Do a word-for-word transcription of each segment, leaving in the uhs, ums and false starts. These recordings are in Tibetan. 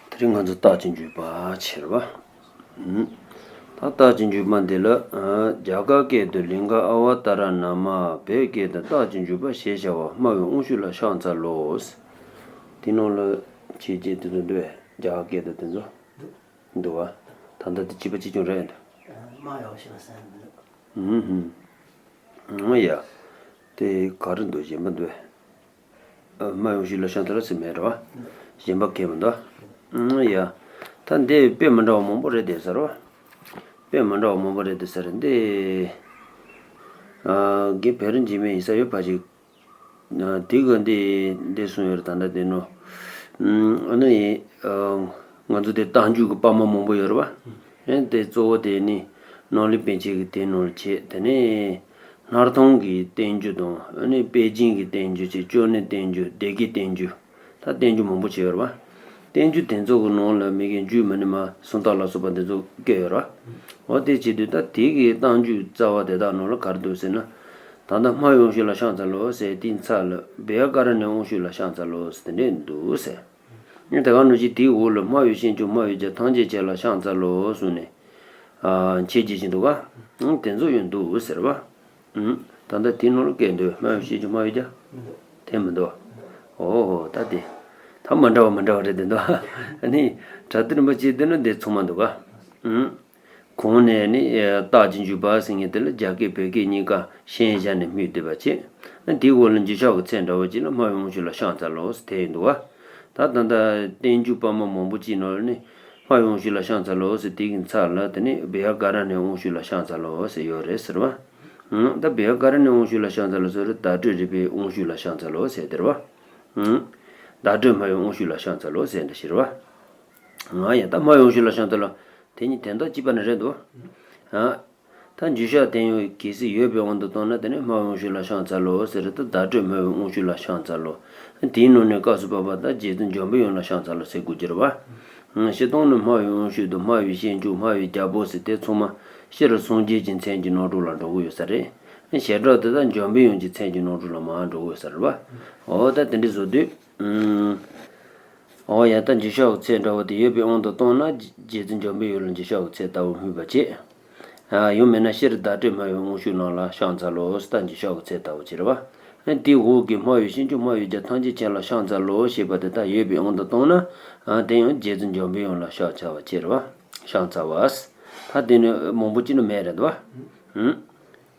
དེ་རིང་ང་ཚོ་རྟགས་ཀྱི་འཇུག་པ་བྱེད་རེད་པ། ཨུམ། ད་རྟགས་ཀྱི་འཇུག་པ་འདི་ལ་ཨ་རྒྱ་གར་སྐད་དུ་ལིང་ག་ཨ་ཝ་ཏ་ར་ན་མ། བོད་སྐད་དུ་རྟགས་ཀྱི་འཇུག་པ་ཞེས་བྱ་བ་སྨྲ་བའི་དབང་ཤུགས་ལ་ཕྱག་འཚལ་ལོ། དེ་ནང་ལ་བྱས་རྗེས་དེ་ཚོ་འདུག་པས། རྒྱ་གར་སྐད་དུ་དེ་ཚོ་འདུག་པ། ད་ལྟ་དེ་བྱིས་པ་གཅིག་ཀྱང་རེད་འདུག་སྨྲ་བའི་དབང་ཤུགས་ལ་ཟེར་འདུག་ཨུམ་ཧུམ། ཨ་ཡ། དེ་ག་རེ་འདུག་གཞན་པ་འདུག་པས། སྨྲ་བའི་དབང་ཤུགས་ལ་ཕྱག་འཚལ་ལོ་ཟེར་མེད་རེད་པ། གཞན་པ་གང་ཡང་མི་འདུག་ཨང་ཡ། ད་འདི་དཔེ་མི་འདྲ་བ་མང་པོ་རེད་དེ་ཟེར་བ། དཔེ་མི་འདྲ་བ་མང་པོ་རེད་དེ་ཟེར་འདི། ཨ་རྒན་བེ་རི་འཇིགས་མེད་ཡིན་ས་ཡོད་ཕ་ཅིག་དེ་གི་འདི་འདི་གསུངས་ཡོད་རེད། ད་ལྟ་འདི་ནོ། ཨ་ནི་ང་ཚོ་དེ་རྟགས་འཇུག་གི་པར་མ་མང་པོ་ཡོད་རེད་པ། ཨ་ནི་དེ་གཙོ་བོ་དེ་ནི་ནོར་ལུགས་པཎ་ཆེན་གྱི་དེ་ནོར་བྱེད་དེ་ནི། སྣར་ཐང་གི་བསྟན་འགྱུར་དང་ཨ་ནི་པེ་ཅིང་གི་བསྟན་འགྱུར་བཅས། ཅོ་ནེ་བསྟན་འགྱུར། སྡེ་དགེ་བསྟན་འགྱུར། ད་བསྟན་འགྱུར་མང་པོ་ཅིག་ཡོད་རེད་པ། བསྟན་འགྱུར་དེ་ཚོ་གི་ནང་ལ་མི་གི་འཇུག་མི་ནི་མ་སུམ་རྟགས་ལ་སོགས་པ་འདི་ཚོ་བཀོད་ཡོད་རེད་པ། འོ་དེ་བྱེད་དུས་ད་དེ་གི་རྟགས་འཇུག་རྩ་བ་དེ་དག་ནང་ལ་ག་རེ་འདུག་ཟེར་ན། ད་ལྟ་སྨྲ་བའི་དབང་ཤུགས་ལ་ཕྱག་འཚལ་ལོ་ཟེར་དེའི་ཚབ་ལ་བེ་ཡ་ཀ་ར་ཎའི་དབང་ཤུགས་ལ་ཕྱག་འཚལ་ལོ་ཟེར་དེ་འདྲས་འདུག་ཟེར། དེ་ག་ནང་བཞིན་དེའི་འོག་ལ་སྨྲ་བའི་ཤེས་བྱ་སྨྲ་བའི་རྒྱ་ཐམས་ཅད་མཁྱེན་ལ་ཕྱག་འཚལ་ལོ་གསུངས་ནས། ཨ་མཁྱེན་བྱེད་ཀྱི་འདུག་ག་ཨང་དེ་ཚོ་ཡང་འདུག་ཟེར་བ། ཨང་ད་ལྟ་དེའི་ནང་ལ་སྐད་འདོད་སྨྲ་བའི་ཤེས་བྱ་སྨྲ་བའི་རྒྱ། དེ་མི་འདུག་འོ་ད་དེ། ད་མ་འདྲ་བ་མ་འདྲ་བ་རེད་དེ་འདུག་ཨ་ནི་གྲྭ་བསྟན་རིན་པོ་ཆེ་དེ་ནི་འདི་ཚང་མ་འདུག་ག་ཨང་། གོང་ནས་ནི་རྟགས་ཀྱི་འཇུག་པ་ཟེར་མཁན་དེ་ལ་རྒྱ་སྐད་བོད་སྐད་གཉིས་ཀ་ཤན་སྦྱར་ནས་སྨོས་བསྡད་པ་བྱས། དེའི་འོག་ལ་འགྱུར་ཞགས་ཀྱི་ཚད་འདྲ་བོ་ཅིག་ལ་སྨྲ་བའི་དབང་ཤུགས་ལ་ཕྱག་འཚལ་ལོ་ཟེར་དེ་ཡིན་འདུག་བ། ད་ད་ལྟ་བསྟན་འགྱུར་པར་མ་མང་པོ་ཅིག་ནང་ལ་ནི་སྨྲ་བའི་དབང་ཤུགས་ལ་ཕྱག་འཚལ་ལོ་ཟེར་དེ་གི་ཚབ་ལ་དེ་ནི་བེ་ཡ་ཀ་ར་ཎའི་དབང་ཤུགས་ལ་ཕྱག་འཚལ་ལོ་ཟེར་ཡོད་རེད་ཟེར་བ། ད་བེ་ཡ་ཀ་ར་ཎའི་དབང་ཤུགས་ལ་ཕྱག་འཚལ་ལོ་ཟེར་བ་རེད། བརྡ་སྤྲོད་རིག་པའི་དབང་ཤུགས་ལ་ཕྱག་འཚལ་ལོ་ཟེར་དེ་རེད་བ། བརྡ་སྤྲོད་སྨྲ་བའི་དབང་ཤུགས་ལ་ཕྱག་འཚལ་ལོ་ཟེར་འདྲ་ཞིག་རེད་བ། ང་ཡང་ད་སྨྲ་བའི་དབང་ཤུགས་ལ་ཕྱག་འཚལ་ལོ། དེ་གཉིས་དོན་དག་གཅིག་པ་ནི་རེད་འདུག་ཨ། ད་འགྱུར་ཞགས་དེ་ཡང་གལ་སྲིད་ཡོད་པའི་དབང་དུ་བཏང་ན་དེ་ནི་སྨྲ་བའི་དབང་ཤུགས་ལ་ཕྱག་འཚལ་ལོ་ཟེར་ཏེ་བརྡ་སྤྲོད་སྨྲ་བའི་དབང་ཤུགས་ལ་ཕྱག་འཚལ་ལོ། དེའི་ནང་ནས་སྐབས་སུ་བབ་པ་དང་རྗེ་བཙུན་འཇམ་པའི་དབྱངས་ལ་ཕྱག་འཚལ་ལོ་ཟེར་དགོས་ཀྱི་རེད་བ། སྤྱིར་བཏང་ནི་སྨྲ་བའི་དབང་ཤུགས་དང་སྨྲ་བའི་ཤེས་འཇུག་སྨྲ་བའི་རྒྱལ་པོ་ཟེར་དེ་ཚང་མ་སྤྱིར་སངས་རྒྱས་ཀྱི་མཚན་གྱི་ནང་གྲོལ་ལ་འགྲོ་གི་ཡོད་ས་རེད། བྱེ་བྲག་དེ་དག་འཇམ་པའི་དབྱངས་ཀྱི་མཚན་གྱི་ནང་གྲོལ་ལ་མར་འགྲོ་གི་ཡོད་ས་རེད་བ། འོ་ད་དེ་འདྲ་བཟོ་དུས། འོ་ཡ་ད་འགྱུར་ཞགས་ཀྱི་ཚད་འདྲ་བོ་དེ་ཡོད་པའི་དབང་དུ་བཏང་ན་རྗེ་བཙུན་འཇམ་པའི་དབྱངས་ལ་འགྱུར་ཞགས་ཀྱི་ཚད་ལྟ་བུ་སྨོས་པ་བྱེད། ཡང་མིན་ན་སྤྱིར་བརྡ་སྤྲོད་སྨྲ་བའི་དབང་ཤུགས་རྣམས་ལ་ཕྱག་འཚལ་ལོ་ཟེར་ད་འགྱུར་ཞགས་ཀྱི་ཚད་ལྟ་བུ་བྱེད་རེད་བ། དེའི་འོག་གི་སྨྲ་བའི་ཤེས་འཇུག་སྨྲ་བའི་རྒྱ་ཐམས་ཅད་མཁྱེན་ལ་ཕྱག་འཚལ་ལོ་ཞེས་པ་དེ་དག་ཡོད་པའི་དབང་དུ་བཏང་ན། དེ་ཡང་རྗེ་བཙུན་འཇམ་པའི་དབྱངས་ལ་ཕྱག་འཚལ་བ་བྱེད་རེད་བ། ཕྱག་འཚལ་བ། ད་དེ་ནི་མང་པོ་ཅིག་ནི་མེད་རེད་བ།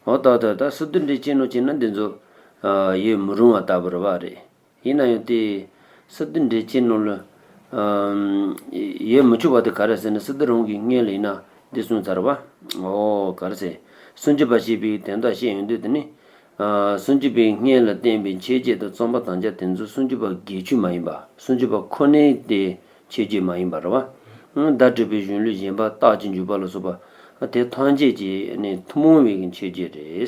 འོ་ད་ད་ད་སི་ཏུ་འགྲེལ་ཆེན་ནང་བྱས་ན་འདི་ཚོ་ཡོད་མི་རུང་བ་ལྟ་བུ་རེད་བ་རེད། ཡིན་ན་ཡང་དེ་སི་ཏུ་འགྲེལ་ཆེན་ནང་ལ་ཡོད་མི་ཆོག་པ་དེ་ག་རེ་ཟེར་ན་སི་ཏུ་རང་གི་སྔོན་ལ་ཡིན་ན་འདི་གསུངས་ཚར་བ། འོ་ག་རེ་ཟེར། སུམ་ཅུ་པ་ཞེས་པའི་དོན་དག་བཤད་ཡོང་དུས་དེ་ནི། སུམ་ཅུ་པའི་སྔོན་ལ་བསྟན་པའི་མཆོད་བརྗོད་དང་རྩོམ་པ་དམ་བཅའ་དེ་ཚོ་སུམ་ཅུ་པ་སྒེར་ཆོས་མ་ཡིན་པ། སུམ་ཅུ་པ་ཁོ་ནའི་དེ་མཆོད་བརྗོད་མ་ཡིན་པ་རེད་བ། བརྡ་སྤྲོད་པའི་གཞུང་ལུགས་གཞན་པ་རྟགས་ཀྱི་འཇུག་པ་ལ་སོགས་པ་དེ་ཐམས་ཅད་ཀྱི་ནི་ཐུན་མོང་བའི་མཆོད་བརྗོད་རེད།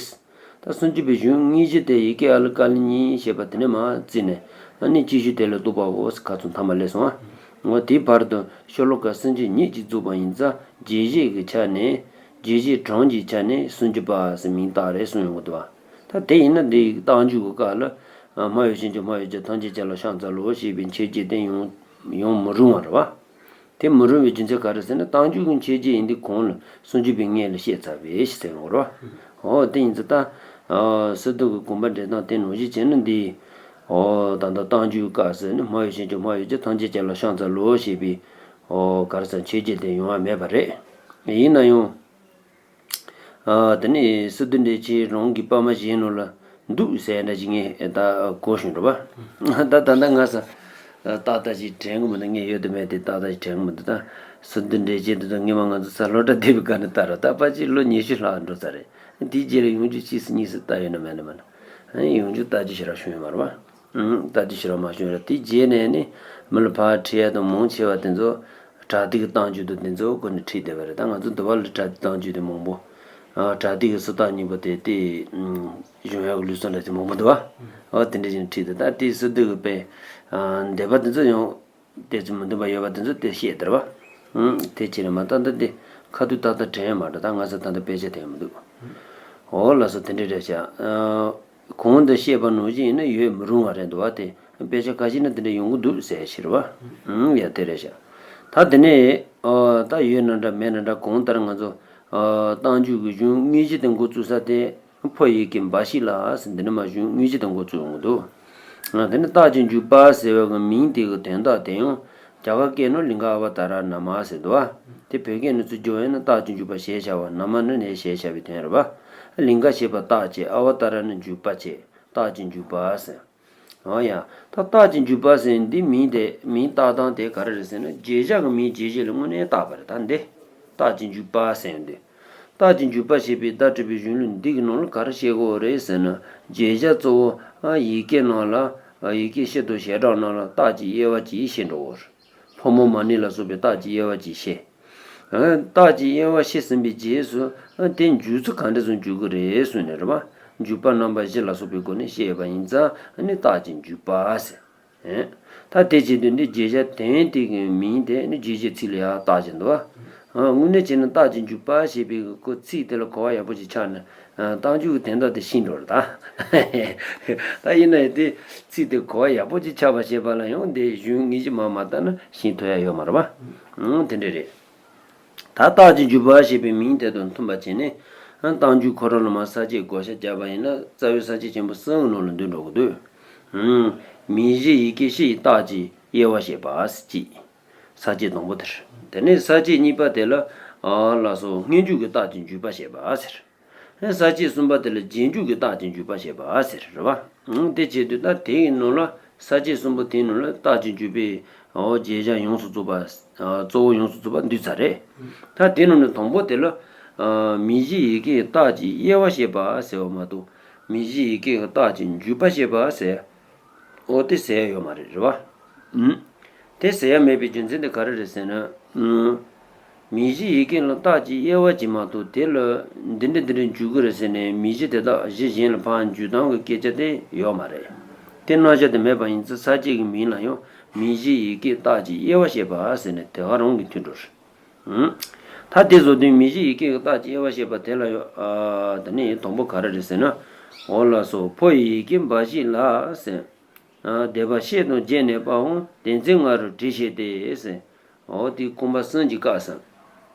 ད་སུམ་ཅུ་པའི་གཞུང་དངོས་གཞི་དེ་ཡི་གེ་ཨ་ལི་ཀ་ལི་གཉིས་ཞེས་པ་དེ་ནས་མར་བརྩིས་ནས་ཨ་ནི་སྤྱི་གཞུང་དེ་ལ་གཏུགས་པའོ་ཟེར་ཁ་ཚུན་མཐའ་མ་སླེབས་སོང་ཨ། འོ་དེའི་བར་དུ་ཤོ་ལོ་ཀ་སུམ་ཅུ་ཉིད་ཀྱིས་བཙུགས་པ་ཡིན་ཙང་རྒྱས་བཤད་ཀྱི་ཆ་ནས་རྒྱས་བཤད་གྲངས་ཀྱི་ཆ་ནས་སུམ་ཅུ་པ་ཟེར་མིང་བཏགས་རེད་གསུངས་ཡོང་གི་འདུག་བ། ད་དེ་ཡིན་ན་འདི་ཡི་རྟགས་འཇུག་གི་སྐབས་ལ་སྨྲ་བའི་ཤེས་འཇུག་སྨྲ་བའི་རྒྱ་ཐམས་ཅད་མཁྱེན་ལ་ཕྱག་འཚལ་ལོ་ཞེས་པའི་མཆོད་བརྗོད་དེ་ཡང་ཡང་མི་རུང་བ་རེད་བ། དེ་མི་རུང་བའི་རྒྱུ་མཚན་ག་རེ་ཟེར་ན་རྟགས་འཇུག་གི་མཆོད་བརྗོད་ཡིན་དུས་གོང་ལ་སུམ་ཅུ་པའི་སྔོན་ལ་བཤད་ཚར་བས་ཞེས་ཟེར་ཡོང་རོ། འོ་དེ་ཡིན་ཙང་ད། སི་ཏུ་གི་དགོངས་པ་འགྲེལ་སྟངས་དེ་ནང་བཞིན་བྱས་ན་འདི། འོ་ད་ལྟ་རྟགས་འཇུག་གི་སྐབས་སུ་ནི་སྨྲ་བའི་ཤེས་འཇུག་སྨྲ་བའི་རྒྱ་ཐམས་ཅད་མཁྱེན་ལ་ཕྱག་འཚལ་ལོ་ཞེས་པའི། འོ་ག་རེ་ཟེར་མཆོད་བརྗོད་དེ་ཡོང་བ་མེད་པ་རེད། ཡིན་ན་ཡང་། ཨ་དེ་ནས་སི་ཏུ་འགྲེལ་ཆེན་རང་གི་པར་མ་གཞན་ནང་ལ་འདུག་ཟེར་འདྲ་ཞིག་ངས་ད་གོ་བྱུང་འགྲོ་བ། ད་ད་ལྟ་ང་ས་ཏག་ཏག་ཞིག་དྲན་གི་མི་འདུག་ངས་ཡོད་དུ་མེད་དེ་ཏག་ཏག་ཞིག་དྲན་གི་མི་འདུག་ད་སི་ཏུ་འགྲེལ་ཆེན་དེ་ཚོ་སྔོན་མ་ང་ཚོ་ས་སློབ་གྲྭ་བསྡད་པའི་སྐབས་ནས་ལྟ་ར་ད་ཕལ་ཆེར་ལོ་ཉི་ཤུ་ལྷག་འགྲོ་ཚར་རེད། དེའི་རྗེས་ལ་ཡོང་རྒྱུ་གཅིག་སུ་གཉིས་སུ་ལྟ་ཡོད་ན་མེད་ན་མ་ན་ཡོང་རྒྱུ་ལྟ་རྒྱུ་ཞེ་དྲག་བྱུང་ཡོད་མ་རེད་བ། ལྟ་རྒྱུ་ཞེ་དྲག་མ་བྱུང་ར་དེའི་རྗེས་ནས་ནི་མི་ལ་ཕར་ཁྲིད་ཡ་དང་མང་ཆེ་བ་དེ་ཚོ་པྲ་ཏི་གི་རྟགས་འཇུག་དང་དེ་ཚོ་སྒོ་ནས་ཁྲིད་བསྡད་པ་རེད། ད་ང་ཚོ་འདི་བ་ལ་པྲ་ཏི་རྟགས་འཇུག་དེ་མང་པོ། པྲ་ཏི་གི་སུ་རྟགས་གཉིས་པོ་དེ་དེ་གཞུང་ཡག་གི་ལུགས་སྲོལ་འདྲ་ཅིག་མང་པོ་འདུག་བ། འོ་དེ་འདྲ་ཅིག་ཁྲིད་དེ་ད་དེ་སི་ཏུ་གི་པའི་འདས་པ་དེ་ཚོ་ཡང་དེ་ཚོ་མི་འདུག་པ་ཡོད་པ་དེ་ཚོ་དེ་བཤད་དེ་རེད་བ། དེ་ཕྱིར་མ་ད་འདི་དེ་ཁ་ཐུག་ཏག་ཏག་དྲན་ཡ་མ་འགྲོ། ད་ང་ཚོ་ད་ལྟ་དཔེ་ཆ་དེ་ཡང་མི་འདུག་འོ་ལགས་སོ་དེ་འདྲ་རེད་ཤག་གོང་དུ་བཤད་པ་ནང་བཞིན་ཡིན་ན་ཡོད་མི་རུང་བ་རེད་འདུག་བ། དེ་ དཔེ་ཆ་ཁ་ཤས་ན་དེ་འདྲ་ཡོང་གི་འདུག་ཟེར་ཞེས་རེད་བ། ཨུམ། ཡ་དེ་རེད་ཤག་ད་དེ་ནས་ཨ་ད་ཡོད་ན་འདྲ་མེད་ན་འདྲ། གོང་ལྟར་ང་ཚོ་ཨ་རྟགས་འཇུག་གི་གཞུང་དངོས་གཞི་དེ་འགོ་བཙུགས་ས་དེ། ཕོ་ཡི་གེ་འབའ་ཞིག་ལ་ཟེར། འདི་ནས་མར་གཞུང་དངོས་གཞི་དེ་འགོ་བཙུགས་ཡོང་གི་འདུག་ཨ་དེ་ནས་རྟགས་ཀྱི་འཇུག་པ་ཟེར་བའི་གི་མིང་དེ་གི་དོན་དག་དེ་ཡང་རྒྱ་གར་སྐད་ནང་ལིང་ག་ཨ་བ་ཏཱ་ར་ན་མ་ཟེར་འདུག་བ། དེ་བོད་སྐད་ནང་ཚུར་བསྒྱུར་བ་ཡིན་ན་རྟགས་ཀྱི་འཇུག་པ་ཞེས་བྱ་བ། ན་མ་ནི་ནས་ཞེས་བྱ་བའི་དོན་རེད་བ། ལིང་ག་ཞེས་པ་རྟགས་བྱས། ཨ་བ་ཏཱ་ར་ནི་འཇུག་པ་བྱས། རྟགས་ཀྱི་འཇུག་པ་ཟེར། འོ་ཡ། ད་རྟགས་ཀྱི་འཇུག་པ་ཟེར་འདི་མིང་དེ་མིང་བཏགས་སྟངས་དེ་ག་རེ་རེད་ཟེར་ན། བརྗོད་བྱ་གི་མིང་བརྗོད་བྱེད་ལ་དངོས་གནས་བཏགས་པ་རེད། ད་འདི་རྟགས་ཀྱི་འཇུག་པ་ཟེར་འདི། རྟགས་ཀྱི་འཇུག་པ་ཞེས་པའི་བརྡ་སྤྲོད་པའི་གཞུང་ལུགས་འདི་གི་ནང་ལ་ག་རེ་བཤད་དགོས་རེད་ཟེར་ན། བརྗོད་བྱ་གཙོ་བོ་ཡི་གེ་ནང་ལ་ཡི་གེ་ཤེས་དང་བྱེ་བྲག་ནང་ལ་རྟགས་ཀྱི་དབྱེ་བ་གཅིག་ཤེས་འགྲོ་གི་རེད། ཕོ་མོ་མ་ནིང་ལ་སོགས་པའི་རྟགས་ཀྱི་དབྱེ་བ་གཅིག་ཤེས། རྟགས་ཀྱི་དབྱེ་བ་ཤེས་ཟིན་པའི་རྗེས་སུ་དེ་འཇུག་ཚུལ་ག་འདྲ་བཟོ་འཇུག་གི་རེད་གསུངས་ནས་རེད་བ། འཇུག་པ་རྣམ་པ་བཞི་ལ་སོགས་པའི་སྒོ་ནས་བཤད་པ་ཡིན་ཙང་ནི་རྟགས་ཀྱི་འཇུག་པ་ཟེར། ད་དེ་བྱེད་དུས་འདི་བརྗོད་བྱ་དོན་དེ་གི་མིང་དེ་ནི་རྗོད་བྱེད་ཚིག་ལ་ཡང་བཏགས་བཞིན་འདུག་བ། དངོས་གནས་བྱས་ན་རྟགས་ཀྱི་འཇུག་པ་ཞེས་པའི་ཁོ་ཚིག་དེ་ལ་གོ་བ་ཡག་པོ་ཞིག་ཆགས་ན། རྟགས་འཇུག་གི་དོན་དག་དེ་ཤེས་འགྲོ་རེད་ད། ད་ཡིན་ན་ཡང་དེ་ཚིག་དེ་གོ་བ་ཡག་པོ་ཅིག་ཆགས་པ་བྱེད་པ་ལ་ཡང་དེ་གཞུང་དངོས་གཞི་མར་མ་བལྟས་ན་ཤེས་ཐུབ་ཡ་ཡོད་མ་རེད་པ། ཨང་དེ་འདྲ་རེད། ད་རྟགས་ཀྱི་འཇུག་པ་ཞེས་པའི་མིང་དེ་དང་མཐུན་པ་བྱས་ནས། རྟགས་འཇུག་ཁོ་རང་ལ་མར་ས་བཅད་བགོ་བཤའ་བརྒྱབ་པ་ཡིན་ན་རྩ་བའི་ས་བཅད་ཆེན་པོ་གསུམ་གྱི་ནང་ལ་འདུས་འགྲོ་གི་འདུག་ཨང་། མིང་གཞི་ཡི་གེ་ཕྱི་ཡི་རྟགས་ཀྱི་དབྱེ་བ་བཤད་པ་ཟེར་གཅིག་ས་བཅད་དང་པོ་དེར། དེ་ནས་ས་བཅད་གཉིས་པ་དེ་ལ་ཨ་ལ་སོགས་སྔོན་འཇུག་གི་རྟགས་ཀྱི་འཇུག་པ་བཤད་པ་ཟེར། ས་བཅད་གསུམ་པ་དེ་ལ་རྗེས་འཇུག་གི་རྟགས་ཀྱི་འཇུག་པ་བཤད་པ་ཟེར་རེད་བ། ཨང་དེ་བྱེད་དུས་ད་དེའི་ནང་ལ་ས་བཅད་གསུམ་པོ་དེའི་ནང་ལ་རྟགས་ཀྱི་འཇུག་པའི་འོ་བརྗོད་བྱ་ཡོངས་སུ་རྫོགས་པ། གཙོ་བོ་ཡོངས་སུ་རྫོགས་པ་འདུས་ཚར་རེད། ད་དེའི་ནང་ནས་དང་པོ་དེ་ལ་མིང་གཞི་ཡི་གེའི་རྟགས་ཀྱི་དབྱེ་བ་བཤད་པ་ཟེར་བ་མ་གཏོགས་མིང་གཞི་ཡི་གེ་གི་རྟགས་ཀྱི་འཇུག་པ་བཤད་པ་ཟེར། འོ་དེ་ཟེར་ཡ་ཡོད་མ་རེད། རེད་བ། ཨུམ། དེ་ཟེར་ཡ་མེད་པའི་རྒྱུ་མཚན་དེ་ག་རེ་རེད་ཟེར་ན། ཨུམ། མིང་གཞི་ཡི་གེ་ལ་རྟགས་ཀྱི་དབྱེ་བ་ཅིག་མ་གཏོགས་དེ་ལ་འདི་འདྲ་འདི་འདྲ་འཇུག་གི་རེད་ཟེར་ནས་མིང་གཞི་དེ་དག་གཞི་གཞན་ལ་ཕར་འཇུག་སྟངས་ཀྱི་སྐད་ཆ་དེ་ཡོད་མ་རེད། དེ་རྣམ་གཞག་དེ་མེད་པ་ཡིན་ཙང་ས་བཅད་ཀྱི་མིང་ལ་ཡང་མིང་གཞི་ཡི་གེ་རྟགས་ཀྱི་དབྱེ་བ་བཤད་པ་ཟེར་ནས་དེ་ག་རང་གི་མཐུན་འགྲོ་རེད། ད་དེ་བཟོ་དུས་མིང་གཞི་ཡི་གེ་གི་རྟགས་ཀྱི་དབྱེ་བ་བཤད་པ་དེ་ལ་ཡོད། ཨ་དེ་ནི་དང་པོ་ག་རེ་རེད་ཟེར་ན། འོ་ལགས་སོ། ཕོ་ཡི་ཡི་གེ་འབའ་ཞིག་ལ་ཟེར། ཨ་སྡེ་པ་བཤད་དང་བརྒྱད་ནས་པའང་སྡེ་ཚན་ལྔ་རུ་བྲིས་བྱས་ཏེ་ཟེར། འོ་དེ་རྐང་པ་གསུམ་གྱི་སྐབས་སམ།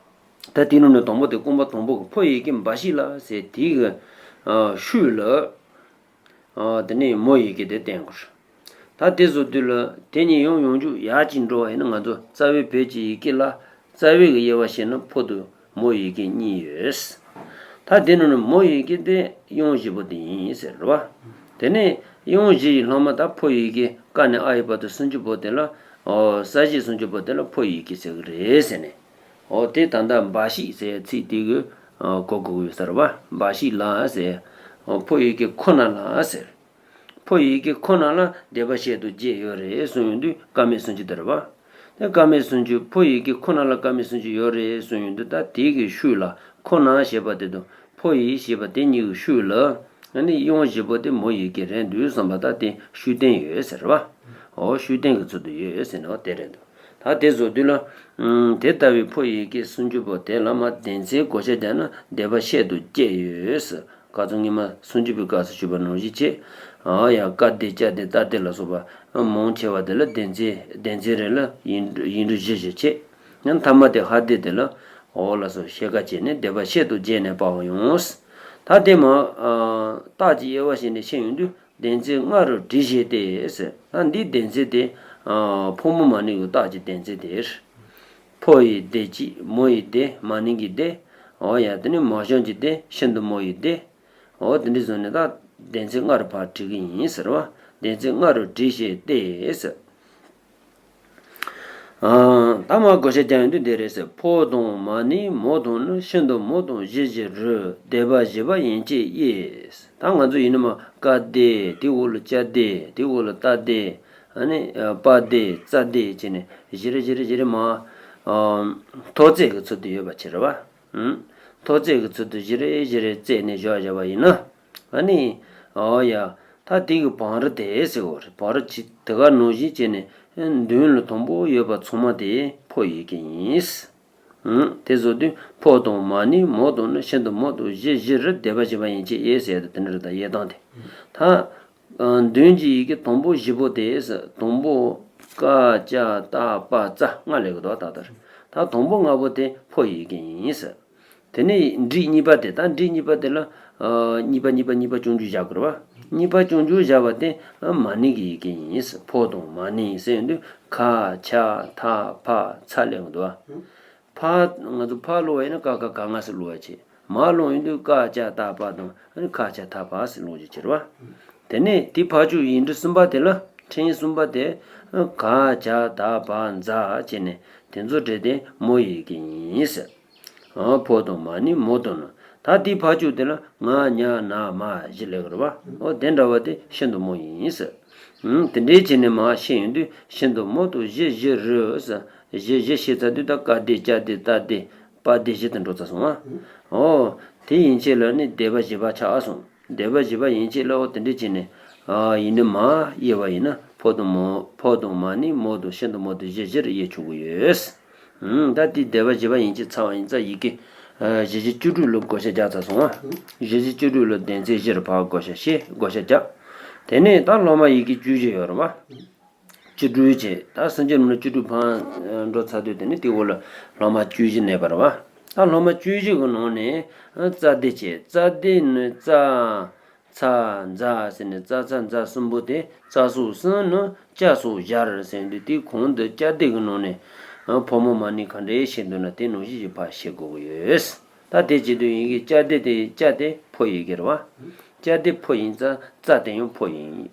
ད་དེ་ནང་ནས་དང་པོ་དེ་རྐང་པ་དང་པོ་གི་ཕོ་ཡི་ཡི་གེ་འབའ་ཞིག་ལ་ཟེར་དེ་གི་ཨ་ཤུལ་ལ། ཨ་དེ་ནས་མོ་ཡི་གེ་དེ་བསྟན་དགོས། ད་དེ་བཟོ་དུས་ལ་དེ་གཉིས་ཡང་ཡོངས་འཇུག་ཡར་ཅིག་འགྲོ་བ་ཡིན་ན་ང་ཚོ་རྩ་བའི་བོད་ཀྱི་ཡི་གེ་ལ་རྩ་བའི་གི་དབྱེ་བ་བཤད་ན་ཕོ་དང་མོ་ཡི་གེ་གཉིས་ཡོད། ད་དེ་ནང་ནས་མོ་ཡི་གེ་དེ་དབྱངས་བཞི་པོ་དེ་ཡིན་ཟེར་རེད་བ། དེ་ནས་དབྱངས་བཞི་ཡི་ལྷག་མ་ད་ཕོ་ཡི་གེ་ཀ་ནས་ཨ་ཡི་བར་དུ་སུམ་ཅུ་པོ་དེ་ལ། ཨོ་ས་བཅད་སུམ་ཅུ་པོ་དེ་ལ་ཕོ་ཡི་གེ་ཟེར་གི་རེད་ཟེར་ནས། འོ་དེ་ད་ལྟ་འབའ་ཞིག་ཟེར་ཚིག་དེ་གི་གོ་དགོས་ཡོད་ས་རེད་བ། འབའ་ཞིག་ལ་ཟེར། འོ་ཕོ་ཡི་གེ་ཁོ་ན་ལ་ཟེར། ཕོ་ཡི་གེ་ཁོ་ན་ལ་སྡེ་པ་བཤད་དང་བརྒྱད་ཡོད་རེད་གསུངས་ཡོང་དུས་ཀ་མད་སུམ་ཅུ་དེ་རེད་བ། དེ་ཀ་མད་སུམ་ཅུ་ཕོ་ཡི་གེ་ཁོ་ན་ལ་ཀ་མད་སུམ་ཅུ་ཡོད་རེད་གསུངས་ཡོང་དུས་ད་དེ་གི་ཤུལ་ལ་ཁོ་ན་ཞེས་པ་དེ་དང་ཕོ་ཡི་ཞེས་པ་དེ་གཉིས་ཀྱི་ཤུལ་ལ། ཨ་ནི་དབྱངས་བཞི་པོ་དེ་མོ་ཡི་གེ་རེད་འདུག་བསམ་པ་ད་དེ་ཤུལ་བསྟན་ཡོད་ཟེར་བ། འོ་ཤུལ་བསྟན་གྱི་ཚུལ་དུ་ཡོད་ཟེར་ནས་འོ་དེ་རེད་འདུག་ད་དེ་བཟོ་དུས་ལ། ཨུམ། དེ་ལྟ་བུའི་ཕོ་ཡི་གེ་སུམ་ཅུ་པོ་དེ་ལ་མ་སྡེ་ཚན་བགོ་བཤའ་བརྒྱབ་ན་སྡེ་པ་བཤད་དང་བརྒྱད་ཡོད་ཟེར། ཁ་སང་ཉི་མ་སུམ་ཅུ་པའི་སྐབས་སུ་ཞུས་པ་ནང་བཞིན་བྱས། ཨ་ཡ་ཀ་སྡེ་ཅ་སྡེ་ཏ་སྡེ་ལ་སོགས་པ་མང་ཆེ་བ་དེ་ལ་སྡེ་ཚན་སྡེ་ཚན་རེ་ལ་ཡིག་འབྲུ་ཡིག་འབྲུ་བཞི་བཞི་བྱས། ཡང་མཐའ་མ་དེ་ཧ་སྡེ་དེ་ལ་འོ་ལགས་སོ་ཤེས་ཀ་བྱས་ནས་སྡེ་པ་བཤད་དང་བརྒྱད་ནས་པའང་ཡོང་། ད་དེ་མ་ཨ་རྟགས་ཀྱི་དབྱེ་བ་བཤད་ནས་བཤད་ཡོང་དུས། སྡེ་ཚན་ལྔ་རུ་བྲིས་བྱས་ཏེ་ཟེར། ད་འདིའི་སྡེ་ཚན་དེ་ཨ་ཕོ་མོ་མ་ནིང་གི་རྟགས་ཀྱི་སྡེ་ཚན་དེ་རེད། ཕོ་ཡི་སྡེ་གཅིག་མོ་ཡི་སྡེ་མ་ནིང་གི་སྡེ། འོ་ཡ་དེ་ནི་མ་བྱང་གི་སྡེ་ཤིན་ཏུ་མོ་ཡི་སྡེ། འོ་དེ་འདྲ་བཟོས་ནས་ད་སྡེ་ཚན་ལྔ་རུ་ཕར་བྲིས་ཀྱི་ཡིན་ཟེར་བ། སྡེ་ཚན་ལྔ་རུ་བྲིས་བྱས་ཏེ་ཟེར། ཨ་ད་མ་བགོ་བཤའ་རྒྱག་ཡོང་དུས་འདི་རེད་ཟེར། ཕོ་དང་མ་ནིང་མོ་དང་ནི་ཤིན་ཏུ་མོ་དང་བཞི་བཞི་རུ་སྡེ་པ་བཞི་པ་ཡན་ཆད་དབྱེ། ད་ང་ཚོ་ཡིན་ན་མ་ཀ་སྡེ་དེའི་འོག་ལ་ཅ་སྡེ་དེའི་འོག་ལ་ཏ་སྡེ་ཨ་ནི་པ་སྡེ་ཙ་སྡེ་བྱས་ནས་བཞི་རེ་བཞི་རེ་བཞི་རེ་མ་ཨ་མཐོ་ཚད་ཀྱི་ཚུལ་དུ་ཡོད་པ་བྱེད་རེད་བ། ཨུམ། མཐོ་ཚད་ཀྱི་ཚུལ་དུ་བཞི་རེ་བཞི་རེ་བརྩེགས་ནས་བཞག་བཞག་པ་ཡིན་ན། ཨ་ནི། ཨོ་ཡ། ད་དེ་གི་བང་རི་དེ་ཟེར་བ་རེད། བང་རི་ཅིག་དེ་ག་ནང་བཞིན་བྱས་ནས་མདུན་ལ་དང་པོ་ཡོད་པ་ཚང་མ་དེ་ཕོ་ཡི་གེ་ཡིན། ཨུམ། དེ་བཟོ་དུས་ཕོ་དང་མ་ནིང་མོ་དང་ནི་ཤིན་ཏུ་མོ་དང་བཞི་བཞི་རུ་སྡེ་པ་བཞི་པ་ཡན་ཆད་དབྱེ་ཟེར་ཡ་དེ་འདྲ་རེད། ད་དབྱེ་སྟངས་དེ། ད། མདུན་གྱི་ཡི་གེ་དང་པོ་བཞི་པོ་དེ། དང་པོ་ཀ་ཅ་ཏ་པ་ཙ་ལྔ་ལས་གི་འདུག་ད་ལྟར། ད་དང་པོ་ལྔ་པོ་དེ་ཕོ་ཡི་གེ་ཡིན། དེ་ནས་འབྲིག་གཉིས་པ་དེ། ད་འབྲིག་གཉིས་པ་དེ་ལ་ཨ་གཉིས་པ་གཉིས་པ་གཉིས་པ་ཆུང་ཆུང་བཞག་དགོས་རེད་བ། གཉིས་པ་ཆུང་ཆུང་བཞག་པ་དེ་ཨ་མ་ཎི་གི་ཡི་གེ་ཡིན། ཕོ་དང་མ་ཎི་ཟེར་དུས་ཁ་ཆ་ཐ་ཕ་ཚ་ལས་གི་འདུག་བ། ཕ། ང་ཚོ་ཕ་ཀློག་པ་ཡིན་ན་ཀ་ཁ་ག་ང་ཟེར་ཀློག་པ་བྱེད། མ་ཀློག་ཡིན་དུས་ཀ་ཅ་ཏ་པ་དང་ཨ་ནི་ཁ་ཆ་ཐ་ཕ་ཟེར་ཀློག་རྒྱུ་བྱེད་རེད་བ། དེ་ནས་དེ་ཕར་ཕྱོགས་ཡིག་འབྲུ་གསུམ་པ་དེ་ལ། ཕྲེང་གསུམ་པ་དེ་ག་ཅ་ད་བ་ཛ་བྱས་ནས་དེ་ཚོ་བྲིས་ཏེ་མོ་ཡི་གེ་ཡིན་ཟེར། ཨ་ཕོ་དང་མ་ཎི་མོ་དང་ན། ད་དེ་ཕར་ཕྱོགས་དེ་ལ་ང་ཉ་ན་མ་བཞི་ལས་གི་རེད་བ། འོ་དེ་འདྲ་བ་དེ་ཤིན་ཏུ་མོ་ཡིན་ཟེར། ཨང་། དེ་འདྲའི་བྱས་ནས་མར་ཤེས་ཡོང་དུས་ཤིན་ཏུ་མོ་དང་བཞི་བཞི་རུ་ཟེར། བཞི་བཞི་ཤེས་ཚར་དུས་ད་ཀ་སྡེ་ཅ་སྡེ་ཏ་སྡེ་པ་སྡེ་བཞི་དེ་འགྲོ་ཚར་སོང་ཨ། འོ། དེ་ཡན་ཆད་ལ་ནི་སྡེ་པ་བཞི་པ་ཆགས་སོང་། སྡེ་པ་བཞི་པ་ཡན་ཆད་ལ་འོ་དེ་འདྲ་བྱས་ནས། ཨ་ཡིན་ནི་མ་དབྱེ་བ་ཡིན་ན་ཕོ་དང་མོ། ཕོ་དང་མ་ཎི་མོ་དང་ཤིན་ཏུ་མོ་དང་བཞི་བཞིར་དབྱེ་ཆོག་གི་ཡོད། ཨང་། ད་དེ་སྡེ་པ་བཞི་པ་ཡན་ཆད་ཚར་བ་ཡིན་ཙང་ཡི་གེ་ཨ་བཞི་བཅུ་དྲུག་ལ་བགོ་བཤའ་རྒྱག་ཚར་སོང་ཨ། བཞི་བཅུ་དྲུག་ལ་སྡེ་ཚན་བཞིར་ཕར་བགོ་བཤའ་བྱས། བགོ་བཤའ་རྒྱག་དེ་ནས་ད་སློབ་མ་ཡི་གེ་བཅུ་བཞི་ཡོད་རེད་བ། བཅུ་དྲུག་བྱས། ད་སུམ་ཅུ་རྣམས་ལ་བཅུ་དྲུག་ཕར་འགྲོ་ཚར་དུས་དེ་ནི་དེ་འོག་ལ་སློབ་མ་བཅུ་བཞི་གནས་པ་རེད་བ། ད་སློབ་མ་བཅུ་བཞི་གི་ནང་ནས་ཙ་སྡེ་བྱས། ཙ་སྡེ་ནི་ཙ་ཚ་ཛ་ཟེར་ནས་ཙ་ཚ་ཛ་གསུམ་པོ་དེ་ཙ་སོགས་གསུམ་ནི་ཅ་སོགས་བཞི་ཟེར་དུས་དེའི་གོང་དུ་ཅ་སྡེ་གི་ནང་ནས་ཕོ་མོ་མ་ཎི་ག་འདྲས་ཤེས་འདུག་ན་དེ་ནང་བཞིན་ཞིག་ཕར་ཤེས་དགོས་ཀྱི་ཡོད། ད་དེ་བྱེད་དུས་ཡི་གེ་ཅ་སྡེ་དེ་ཅ་དེ་ཕོ་ཡི་གེ་རེད་བ། ཅ་དེ་ཕོ་ཡིན་ཙང་ཙ་དེ་ཡང་ཕོ་ཡིན།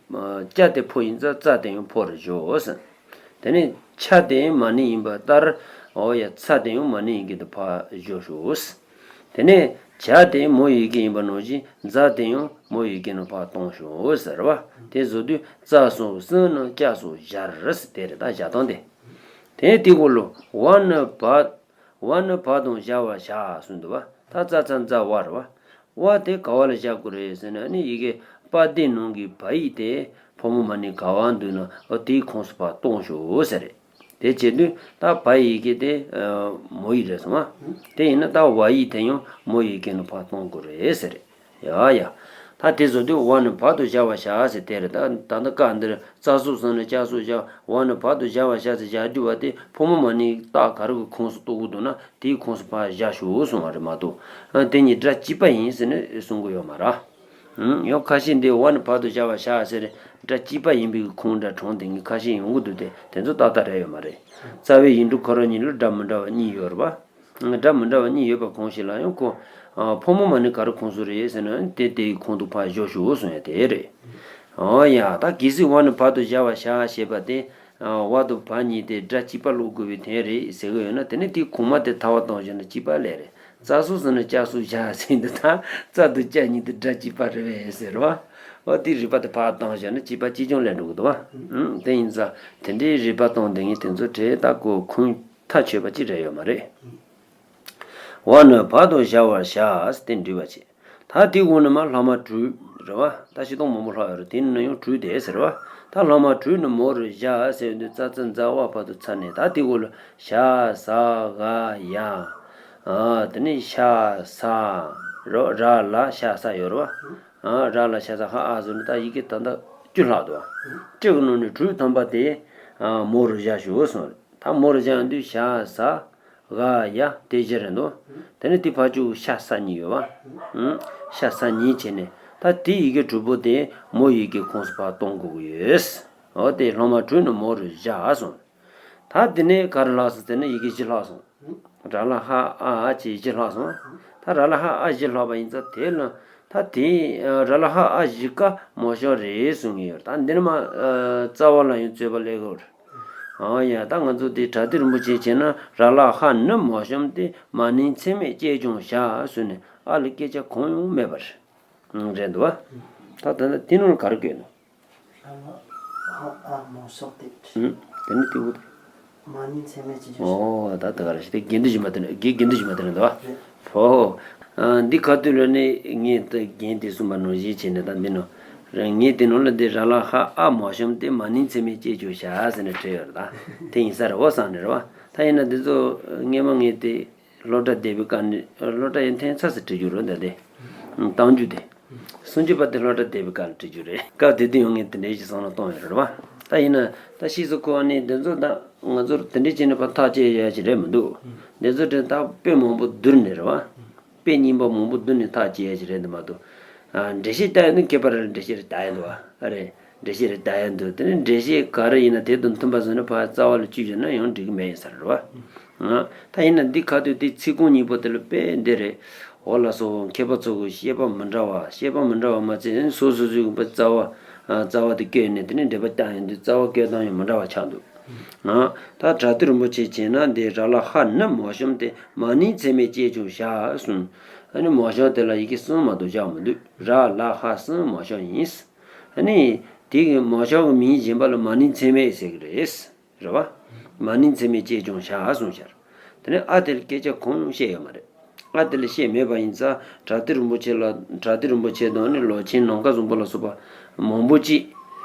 ཅ་དེ་ཕོ་ཡིན་ཙང་ཙ་དེ་ཡང་ཕོ་རུ་བཞག་ཟེར། དེ་ནས་ཆ་དེ་མ་ཎི་ཡིན་པ་ལྟར། འོ་ཡ། ཚ་དེ་ཡང་མ་ཎི་ཡི་གེ་དེ་ཕར་བཞག་ཤོག་ཟེར། དེ་ནས་ཇ་དེ་མོ་ཡི་གེ་ཡིན་པ་ནང་བཞིན་ཛ་དེ་ཡང་མོ་ཡི་གེ་ནང་ཕར་གཏོང་ཤོག་ཟེར་བ། དེ་བཟོ་དུས་ཙ་སོགས་གསུམ་ནི་ཅ་སོགས་བཞི་ཟེར། དེ་རེད། ད་བཞག་སྟངས་དེ། དེ་ནས་དེ་འོག་ལ་བ་ནི་བ། བ་ནི་བ་དང་བཞག་པར་བྱ་གསུངས་འདུག་བ། ད་ཙ་ཚ་ཛ་བ་རེད་བ། བ་དེ་ག་བ་ལ་བཞག་དགོས་རེད་ཟེར་ན་ནི་ཡི་གེ་པ་སྡེ་ནང་གི་བ་ཡིག་དེ་ཕོ་མོ་མ་ཎི་ག་བ་འདུག་ན་འོ་དེའི་ཁོངས་སུ་ཕར་གཏོང་ཤོག་ཟེར་རེད། དེ་བྱེད་དུས་ད་བ་ཡི་གེ་དེ་མོ་ཡིག་རེད་སོང་ཨ། དེ་ཡིན་ན་ད་བ་ཡིག་དེ་ཡང་མོ་ཡི་གེ་ནང་ཕར་གཏོང་དགོས་རེད་ཟེར་རེད། ཡ་ཡ། ད་དེ་བཟོ་དུས་བ་ནི་བ་དང་བཞག་པར་བྱ་ཟེར་དེ་རེད། ད་ད་ལྟ་སྐབས་འདིར་ཙ་སོགས་གསུམ་ནི་ཅ་སོགས་བཞི། བ་ནི་བ་དང་བཞག་པར་བྱ་ཟེར་བཞག་རྒྱུ་བ་དེ་ཕོ་མོ་མ་ཎི་རྟགས་ག་རེ་གི་ཁོངས་སུ་གཏོགས་ཀྱི་འདུག་ན་དེའི་ཁོངས་སུ་ཕར་བཞག་ཤོག་གསུང་བ་རེད་མ་གཏོགས། ཨ་དེ་གཉིས་སྒྲ་གཅིག་པ་ཡིན་ཟེར་ནས་གསུང་གི་ཡོད་མ་རེད། ཨང་། ཡང་ཁ་ཤས་འདི་བ་ནི་བ་དང་བཞག་པར་བྱ་ཟེར་སྒྲ་གཅིག་པ་ཡིན་པའི་ཁུངས་འདྲ་དྲངས་དེ་ངས་ཁ་ཤས་ཡོང་གི་འདུག་སྟེ་དེ་ཚོ་ཏག་ཏག་རེད་ཡོད་མ་རེད། རྩ་བའི་ཡིག་འབྲུ་ཁོ་རང་ཉིད་ལ་སྒྲ་མི་འདྲ་བ་གཉིས་ཡོད་རེད་བ། སྒྲ་མི་འདྲ་བ་གཉིས་ཡོད་པ་གང་ཞིག་ལ་ཡང་ཁོ། ཨ་ཕོ་མོ་མ་ཎི་ག་རེ་ཁོངས་སུ་རེད་ཟེར་ན་དེ་དེའི་ཁོངས་སུ་ཕར་བཞག་ཤོག་གསུང་ཡ་དེ་རེད། འོ་ཡ། ད་གལ་སྲིད་བ་ནི་བ་དང་བཞག་པར་བྱ་ཞེས་པ་དེ། ཨ་བ་དང་བ་གཉིས་དེ་སྒྲ་གཅིག་པ་ཀློག་དགོས་པའི་དོན་རེད་ཟེར་གི་ཡོད་ན་དེ་ནི་དེའི་གོང་མ་དེ་ཐ་བ་བཏང་བཞག་ན་གཅིག་པ་ལས་རེད། ཙ་སོགས་གསུམ་ནི་ཅ་སོགས་བཞི་ཟེར་འདི་ད་ཙ་དང་ཅ་གཉིས་དེ་སྒྲ་གཅིག་པ་རེད་པས་ཟེར་བ། འོ་དེའི་རིགས་པ་དེ་ཕར་བཏང་བཞག་ན་གཅིག་པ་གཅིག་རྐྱང་ལས་འགྲོ་གི་འདུག་བ། ཨང་། དེ་ཡིན་ཙང་དེ་འདྲའི་རིགས་པ་བཏང་དེ་ངས་དེ་ཚོ་བྲིས་ད་ཁོ་ཁུངས་ཐག་ཆོད་པ་ཅིག་རེད་ཡོད་མ་རེད། བ་ནི་བ་དང་བཞག་པར་བྱ་ཟེར་དེ་འབྲི་བ་བྱེད། ད་དེའི་འོག་ནས་མར་ལྷག་མ་དྲུག་རེད་བ། ད་ཤིང་སྡོང་མང་པོ་ལྷག་ཡོད་རེད། དེ་ནི་ཡང་དྲུག་དེ་ཟེར་བ། ད་ལྷག་མ་དྲུག་ནི་མོ་རུ་བཞག་ཟེར་དུས་ཙ་ཚ་ཛ་བ་བ་དང་ཚ་ནས་ད་དེའི་འོག་ལ་ཤ་ཟ་ག་ཡ། ཨ་དེ་ནས་ཤ་ས་རོ་ར་ལ་ཤ་ས་ཡོད་རེད་བ། ཨ་ར་ལ་ཤ་ས་ཧ་ཨ་ཟེར་ནས་ད་ཡི་གེ་ད་ལྟ་བཅུ་ལྷག་འདུག་བ། བཅུ་གི་ནང་ནས་དྲུག་ཐམ་པ་དེ་ཨ་མོ་རུ་བཞག་ཤོག་གསུངས་རེད། ད་མོ་རུ་བཞག་དུས་ཤ་ས་ག་ཡ་དེ་བཞི་རེད་འདུག་དེ་ནས་དེ་ཕར་ཕྱོགས་ཤ་ས་གཉིས་ཡོད་བ། ཨུམ། ཤ་ས་གཉིས་བྱས་ནས་ད་དེ་ཡི་གེ་དྲུག་པོ་དེ་མོ་ཡི་གེ་ཁོངས་སུ་ཕར་གཏོང་དགོས་ཀྱི་ཡོད། འོ་དེ་ལྷག་མ་དྲུག་ནི་མོ་རུ་བཞག་སོང་། ད་དེ་ནས་ག་རེ་ལྷག་སོང་ཟེར་ན་ཡི་གེ་བཞི་ལྷག་སོང་། ར་ལ་ཧ་ཨ་བྱས་བཞི་ལྷག་སོང་། ད་ར་ལ་ཧ་ཨ་བཞི་ལྷག་པ་ཡིན་ཙང་དེ་ལ་ད་དེ་ར་ལ་ཧ་ཨ་བཞི་ཀ་མོ་གཤམ་རེད་གསུང་གི་ཡོད། ད་འདི་ནི་མ་རྩ་བ་ལ་ཡང་རྩོད་པ་སླེབས་ཀྱི་ཡོད་རེད། ཨང་། ཡ་ད་ང་ཚོ་དེ་བྲ་ཏི་རིན་པོ་ཆེ་བྱས་ན་ར་ལ་ཧ་ནི་མོ་གཤམ་སྟེ་མ་ཎི་མཚན་མས་བསྐྱེད་ཀྱང་བྱ་ཟེར་ནས་ཨ་ལ་སྐད་ཆ་གང་ཡང་མེད་པ་རེད། རེད་འདུག་བ། ད་ད་ལྟ་དེ་ནང་ལ་ག་རེ་བཀོད་འདུག་ར་ལ་ཧ་ཨ་མོ་གཤམ་སྟེ། ཨུམ། དེ་ནི་དེ་བོ་དེ། མ་ཎི་མཚན་མས་བསྐྱེད་ཀྱང་བྱ། ཨོ་ད་ད་ག་རེ་ཞིག་དེ་དགེ་འདུན་གཞི་མ་དེ་ནི་དགེ་དགེ་འདུན་གཞི་མ་དེ་ནི་འདུག་བ། རེད། ཧོ། ཨ་འདི་ཁ་ཐུག་ལ་ནི་ངས་ད་རྒན་དེ་གསུངས་པ་ནང་བཞིན་བྱས་ནས་ད་འདི་ནང་། ངས་དེ་ནང་ལ་འདི་ར་ལ་ཧ་ཨ་མོ་གཤམ་སྟེ་མ་ཎི་མཚན་མས་བསྐྱེད་ཀྱང་བྱ་ཟེར་ནས་བྲིས་ཡོད་རེད་ད། དེ་ཡིན་ས་རེད་འོ་བསམ་ནས་རེད་བ། ད་ཡིན་ན་འདི་ཚོ་སྔས་མ་ངས་དེ་སློབ་གྲྭ་བསྡད་པའི་སྐབས་ནས་སློབ་གྲྭ་ཡང་ཐེངས་ཚ་ཚ་བྲིས་རྒྱུ་རེད་ད་དེ། གཏམ་རྒྱུད་དེ། སུམ་ཅུ་པ་དེ་སློབ་གྲྭ་བསྡད་པའི་སྐབས་ལ་བྲིས་རྒྱུ་རེད། སྐབས་དེ་དུས་ཡང་ངས་དེ་འདྲའི་ཞིག་བསམ་བློ་གཏོང་ཡོད་རེད་བ། ད་ཡིན་ན་ད་ཕྱིས་སུ་ཁོ་ནི་འདི་ཚོ་ད་ང་ཚོར་དེ་འདྲའི་བྱས་ནས་ཕར་ཐག་བཅད་ཡ་ཞིག་རེད་མི་འདུག་འདི་ཚོ་དྲན་ད་དཔེ་མང་པོ་བསྡུར་ནས་རེད་བ། དཔེ་རྙིང་པ་མང་པོ་བསྡུར་ནས་ཐག་བཅད་ཡ་ཞིག་རེད་འདུག་མ་གཏོགས། ཨ། འགྲེལ་བཤད་བལྟ་ཡ་ནི་མཁས་པ་རེ་རེ་འགྲེལ་བཤད་རེ་བལྟ་ཡ་འདུག་བ། ཨ་རེད། འགྲེལ་བཤད་རེ་བལྟ་ཡ་འདུག་དེ་ནི་འགྲེལ་བཤད་ག་རེ་ཡིན་ན་དེ་དང་མཐུན་པ་བཟོས་ན་ཕར་རྩ་བ་ལ་བཅུག་བཞག་ན་ཡང་འགྲིག་གི་མེད་ཡིན་ས་རེད་བ། ཨ། ད་ཡིན་ན་འདི་ཁ་ཐུག་དེ་ཚིག་རྐང་གཉིས་པོ་དེ་ལ་དཔེ་འདི་རེད། འོ་ལགས་སོ། མཁས་པ་ཚོ་གི་བཤད་པ་མི་འདྲ་བ། བཤད་པ་མི་འདྲ་བ་མ་ཚད་སོ་སོ་སོའི་གི་རྩ་བ། ཨ། རྩ་བ་དེ་བཀོད་ནས་དེ་ནས་འགྲེལ་པ་བསྟན་ཡོང་དུས་རྩ་བ་བཀོད་སྟངས་ཡང་མི་འདྲ་བ་ཆགས་འདུག་ཨ། ད་བྲ་ཏི་རིན་པོ་ཆེ་བྱས་ན་འདི་ར་ལ་ཧ་ནི་མ་གཤམ་སྟེ་མ་ནིང་མཚན་མེད་ཅེས་ཀྱང་བྱ་གསུངས། ཨ་ནི་མ་གཤམ་དེ་ལ་ཡི་གེ་གསུམ་མ་གཏོགས་བཞག་མི་འདུག་ར་ལ་ཧ་གསུམ་མ་གཤམ་ཡིན། ཨ་ནི་དེ་གི་མ་གཤམ་གི་མིང་གཞན་པ་ལ་མ་ནིང་མཚན་མེད་ཟེར་གི་རེད། རེད་བ། མ་ནིང་མཚན་མེད་ཅེས་ཀྱང་བྱ་གསུངས་ཤར། དེ་ནས་ཨ་དེར་སྐད་ཆ་གང་ཡང་བཤད་ཡོད་མ་རེད། ཨ་དེ་ལ་བཤད་མེད་པ་ཡིན་ཙང་བྲ་ཏི་རིན་པོ་ཆེ་ལ། བྲ་ཏི་རིན་པོ་ཆེ་དང་ནི་ལོ་ཆེན་ནམ་མཁའ་བཟང་པོ་ལ་སོགས་པ་མང་པོ་ཅིག་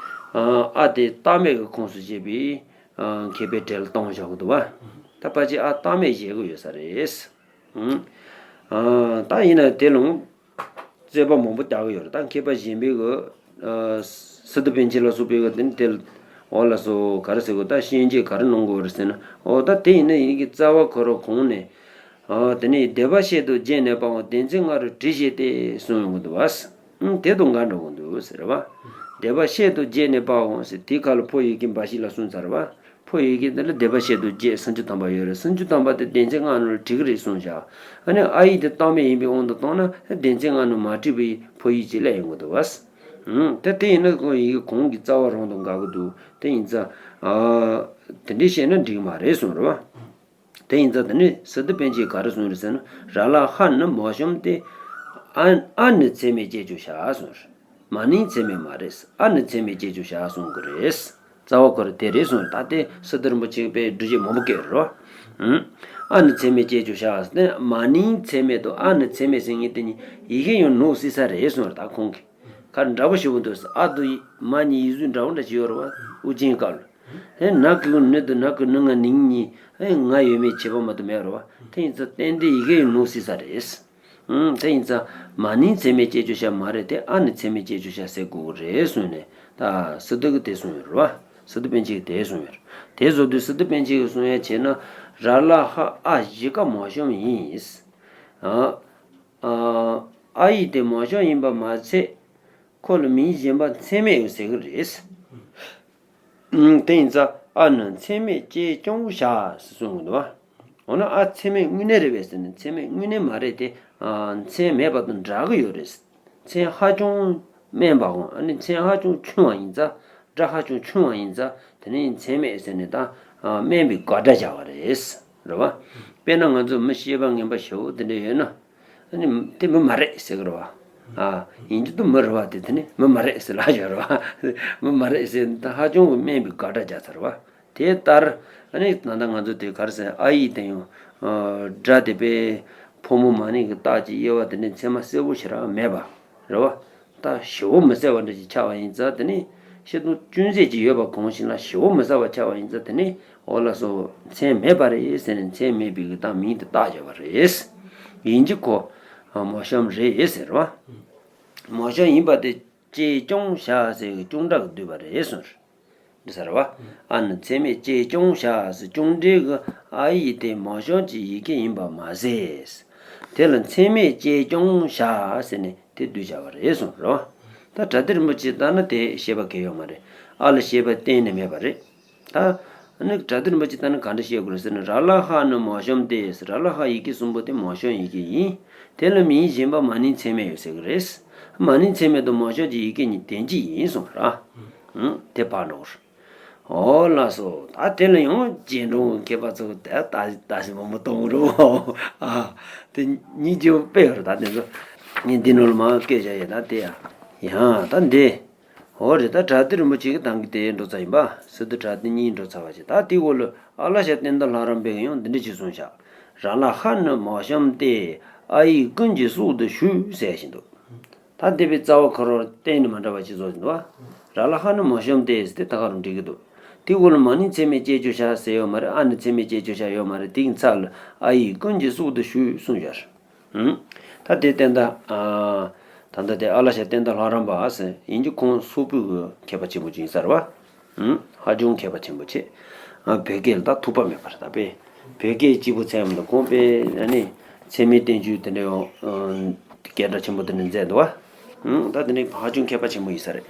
ཨ་དེ་རྟགས་མེད་ཀྱི་ཁོངས་སུ་བྱས་པའི་མཁས་པའི་གྲལ་ལ་བཏང་བཞག་གི་འདུག་བ། ད་ཕལ་ཆེར་ཨ་རྟགས་མེད་བཞེད་གི་ཡོད་ས་རེད། ཨ། ད་ཡིན་ན་དེ་ལ་རྩོད་པ་མང་པོ་རྒྱག་གི་ཡོད་རེད། ད་མཁས་པ་གཞན་པའི་གི། ཨ། སི་ཏུ་པཎ་ཆེན་ལ་སོགས་པའི་གི་དེ་ནི་དེ་ལ། འོ་ལགས་སོ། ག་རེ་ཟེར་དགོས། ད་ཤན་འབྱེད་ག་རེ་གནང་དགོས་རེད་ཟེར་ན། འོ་ད་དེ་ཡིན་ན་ཡིན་གྱི་རྩ་བ་ཁོ་རང་གོང་ནས། ཨ། དེ་ནས་སྡེ་པ་བཤད་དུ་བརྒྱད་ནས་པའང་སྡེ་ཚན་ལྔ་རུ་དྲིལ་བྱས་ཏེ་གསུངས་ཡོང་གི་འདུག་བ། ཨང་། དེ་དང་འགལ་འགྲོ་གི་འདུག་ཟེར་བ། སྡེ་པ་བཤད་དུ་བརྒྱད་ནས་པའང་ཟེར་དེའི་ཁ་ལ་ཕོ་ཡི་གེ་འབའ་ཞིག་ལ་གསུངས་ཚར་བ། ཕོ་ཡི་གེ་འདི་ལ་སྡེ་པ་བཤད་དུ་བརྒྱད་སུམ་ཅུ་ཐམ་པ་ཡོད་རེད། སུམ་ཅུ་ཐམ་པ་དེ་སྡེ་ཚན་ལྔ་ནང་ལ་བྲིས་ཀྱི་རེད་གསུངས་བཞག་ཨ་ནི་ཨ་ཡིག་དེ་རྟགས་མེད་ཡིན་པའི་དབང་དུ་བཏང་ན་སྡེ་ཚན་ལྔ་ནང་མ་བྲིས་པའི་ཕོ་ཡིག་ཅིག་སླེབས་ཡོང་གི་འདུག་བ། ཨང་། དེ་དེ་ཡིན་ན་ཁོ་ཡི་གེ་གོང་གི་རྩ་བ་རང་དང་འགལ་གྱི་འདུག་དེ་ཡིན་ཙང་། ཨ། དེ་འདྲས་བཤད་ན་འགྲིག་མ་རེད་གསུངས་རེད་བ། དེ་ཡིན་ཙང་དེ་ནི་སི་ཏུ་པཎ་ཆེན་ག་རེ་གསུངས་རེད་ཟེར་ན། ར་ལ་ཧ་ནི་མ་གཤམ་སྟེ། ཨ། ཨ་ནི་མཚན་མེད་ཅེས་ཀྱང་བྱ་གསུངས་རེད། མ་ནིང་མཚན་མེད་མ་རེད། ཨ་ནི་མཚན་མེད་ཅེས་ཀྱང་བྱ་གསུངས་གི་རེད། རྩ་བ་ཁོ་ར་དེ་རེད་གསུངས་རེད། ད་དེ་སི་ཏུ་རིན་པོ་ཆེ་པའི་སྒྲུབ་བྱེད་མང་པོ་བཀོད་རེད་བ། ཨ་ནི་མཚན་མེད་ཅེས་ཀྱང་བྱ་ཟེར་ཏེ། མ་ནིང་མཚན་མེད་དང་ཨ་ནི་མཚན་མེད་ཟེར་མཁན་དེ་གཉིས་ཡི་གེ་ཡང་ནོར་སྲིད་ས་རེད་གསུངས་རེད། ད་ཁོང་གིས། ག་རེ་འདྲ་པོ་ཞེ་པོ་འདུག་ཨ་དང་མ་གཉིས་ཡིག་གཟུགས་འདྲ་པོ་འདྲ་ཞིག་ཡོད་རེད་བ། དབུ་ཅན་སྐབས་ལ། དེ་ན་གི་གུ་ནི་དང་ན་གི་ནི་ང་ནིང་གཉིས་ང་ཡོད་མེད་ཁྱད་པར་མ་གཏོགས་མེད་རེད་བ། དེ་ཡིན་ཙང་ཏན་ཏན་ཡི་གེ་ཡང་ནོར་སྲིད་ས་རེད། ཨང་། དེ་ཡིན་ཙང་མ་ནིང་མཚན་མེད་ཅེས་ཀྱང་བྱ་མ་རེད་དེ། ཨ་ནི་མཚན་མེད་ཅེས་ཀྱང་བྱ་ཟེར་དགོས་ཀྱི་རེད་གསུངས་ནས། ད་སི་ཏུ་གིས་དེ་གསུངས་ཡོད་རེད་བ། སི་ཏུ་པཎ་ཆེན་གྱིས་དེ་གསུངས་ཡོད་རེད། དེ་བཟོ་དུས་སི་ཏུ་པཎ་ཆེན་གྱིས་གསུང་ཡ་བྱས་ན། ར་ལ་ཧ་ཨ་བཞི་ཀ་མ་གཤམ་ཡིན། ཨ། ཨ། ཨ་ཡིག་དེ་མ་གཤམ་ཡིན་པ་མ་ཚད། ཁོ་ལ་མིང་གཞན་པ་མཚན་མེད་ཡོད་ཟེར་གི་རེད། ཨང་། དེ་ཡིན་ཙང་ཨ་ནི་མཚན་མེད་ཅེས་ཀྱང་བྱ་ཟེར་གསུངས་གི་འདུག་བ། འོ་ན་ཨ་མཚན་མེད་དངོས་གནས་རེད་པས་ཟེར་ན། མཚན་མེད་དངོས་གནས་མ་རེད་དེ། ཨ། མཚན་མེད་པ་དང་འདྲ་གི་ཡོད་རེད། མཚན་ཧ་ཅང་དམན་པའམ། ཨ་ནི་མཚན་ཧ་ཅང་ཆུང་བ་ཡིན་ཙང་། སྒྲ་ཧ་ཅང་ཆུང་བ་ཡིན་ཙང་དེ་ནི་མཚན་མེད་ཟེར་ནས་ད། ཨ། དམན་པའི་དགག་སྒྲ་བྱ་བ་རེད། རེད་བ། དཔེར་ན་ང་ཚོ་མི་ཤེས་པ་ངན་པ་ཞེ་པོ་དེ་འདྲ་ཡོད་ན། ཨ་ནི་དེ་མི་མ་རེད་ཟེར་གི་རེད་བ། ཨ། ཡིན་གྱི་འདུག་མི་རེད་བ་དེ། དེ་ནི་མི་མ་རེད་ཟེར་ལབ་ཡོད་རེད་བ། མི་མ་རེད་ཟེར་ད་ཧ་ཅང་གི་དམན་པའི་དགག་སྒྲ་རྒྱག་ཚར་བ། དེ་ལྟར་ཨ་ནི་ད་ལྟ་ང་ཚོ་དེ་ག་རེ་ཟེར། ཨ་ཡིག་དེ་ཡང་སྒྲ་དེ་པའི་ཕོ་མོ་མ་ནིང་གི་རྟགས་ཀྱི་དབྱེ་བ་དེ་ནི་ཚད་མ་གསལ་པོ་ཞེ་དྲག་མེད་པ་རེད་བ། ད་ཞེ་པོ་མི་གསལ་བ་འདྲ་ཞིག་ཆགས་པ་ཡིན་ཙང་། དེ་ནི་བཤད་སྟངས་ཅུང་ཟད་ཅིག་ཡོད་པ་གང་ཞིག་ལ་ཞེ་པོ་མི་གསལ་བ་ཆགས་པ་ཡིན་ཙང་། དེ་ནི་འོ་ལགས་སོ། མཚན་མེད་པ་རེད་ཟེར་ནས་མཚན་མེད་པའི་གི་ད་མིང་དེ་བཏགས་བཞག་པ་རེད། ཡིན་གྱི་ཁོ་མ་གཤམ་རེད་ཟེར་བ། མ་གཤམ་ཡིན་པ་དེ་ཅེས་ཀྱང་བྱ་ཟེར་གི་ཀྱང་སྒྲ་གིས་བསྡུས་པ་རེད་གསུངས། འདི་ཟེར་བ། ཨ་ནི་མཚན་མེད་ཅེས་ཀྱང་བྱ་ཟེར། ཀྱང་སྒྲའི་གི་ཨ་ཡིག་དེ་མ་གཤམ་གྱི་ཡི་གེ་ཡིན་པ་མ་ཟད། དེ་ལ་མཚན་མེད་ཅེས་ཀྱང་བྱ་ཟེར་ནས་དེ་བསྡུས་བྱ་བ་རེད་གསུངས་རེད་བ། ད་བྲ་ཏི་རིན་པོ་ཆེ་ལྟར་ན་དེ་བཤད་པ་གལ་ཡོད་མ་རེད། ཨ་ལ་བཤད་པ་གཏན་ནས་མེད་པ་རེད། ད་ནི་བྲ་ཏི་རིན་པོ་ཆེ་ལྟར་ན་ག་འདྲ་བཤད་དགོས་རེད་ཟེར་ན། ར་ལ་ཧ་ནི་མ་གཤམ་སྟེ། ར་ལ་ཧ་ཡི་གེ་གསུམ་པོ་དེ་མ་གཤམ་ཡི་གེ་ཡིན། དེ་ལ་མིང་གཞན་པ་མ་ནིང་མཚན་མེད་ཡོད་ཟེར་གི་རེད། མ་ནིང་མཚན་མེད་དང་མ་གཤམ་གྱི་ཡི་གེ་གཉིས་དོན་གཅིག་ཡིན་གསུངས་ར། ཨང་། དེ་ཕར་འགྲོ་གི་རེད། འོ་ལགས་སོ། ད་དེ་ལ་ཡང་རྗེས་འབྲང་གི་མཁས་པ་ཚོ་ད་ད་ད་ཞིག་མང་པོ་གཏོང་གི་རེད། ཨ། དེ་གཉིས་ཀྱི་དཔེ་ཡོད་རེད། ད་དེ་ཚོ་ངས་འདི་ནང་ལ་མར་བཀོད་བཞག་ཡོད། ད་དེ་ཡ། ཡང་ད་འདི། འོ་རེད། ད་བྲ་ཏི་རིན་པོ་ཆེ་གི་ད་གིན་དེ་འགྲོ་ཚར་ཡིན་པ། སི་ཏུ་བྲ་ཏི་གཉིས་འགྲོ་ཚར་བ་ཞིག་ད་དེའི་འོག་ལ་ཨ་ལ་ཤ་བསྟན་དར་ལྷ་རམས་པས་ཡང་འདི་འདྲ་ཞིག་གསུངས་བཞག་ར་ལ་ཧ་ནི་མ་གཤམ་སྟེ། ཨ་ཡིག་ཀུན་གྱི་སྲོག་ཏུ་ཞུགས་ཟེར་བཞིན་འདུག་ད་འདི་པའི་རྩ་བ་ཁོ་རང་གཏན་ནས་མ་འདྲ་བ་ཅིག་བཟོ་བཞིན་འདུག་བ། ར་ལ་ཧ་ནི་མ་གཤམ་སྟེ་ཟེར་དེ་ད་ག་རང་འགྲིག་གི་འདུག་དེའི་འོག་ལ་མ་ནིང་མཚན་མེད་ཅེས་ཀྱང་བྱ་ཟེར་ཡོད་མ་རེད། ཨ་ནི་མཚན་མེད་ཅེས་ཀྱང་བྱ་ཡོད་མ་རེད། དེའི་ཚབ་ལ་ཨ་ཡིག་ཀུན་གྱི་སྲོག་ཏུ་ཞུགས་གསུངས་བཞག་ཨང་། ད་དེ་བསྟན་ད། ཨ། ད་ལྟ་དེ་ཨ་ལ་ཤ་བསྟན་དར་ལྷ་རམས་པ་ཟེར་ཡིན་གྱི་ཁོང་སོག་པོའི་གི་མཁས་པ་ཆེན་པོ་ཅིག་ཡིན་ས་རེད་བ། ཧུམ། ཧ་ཅང་མཁས་པ་ཆེན་པོ་ཆེ། ཨ། བོད་སྐད་ལ་ད་ཐུག་པ་མེད་པར་ད་དཔེ། བོད་སྐད་གཅིག་པུ་ཚད་མི་འདུག་ཁོང་དཔེ་ཨ་ནི་ཚད་མའི་བསྟན་བཅོས་དེ་འདྲའི་ཡང་སྐད་གྲགས་ཆེན་པོ་དེ་འདྲ་མཛད་འདུག་བ། ཧུམ། ད་དེ་འདྲའི་ཧ་ཅང་མཁས་པ་ཆེན་པོ་ཡིན་ས་རེད།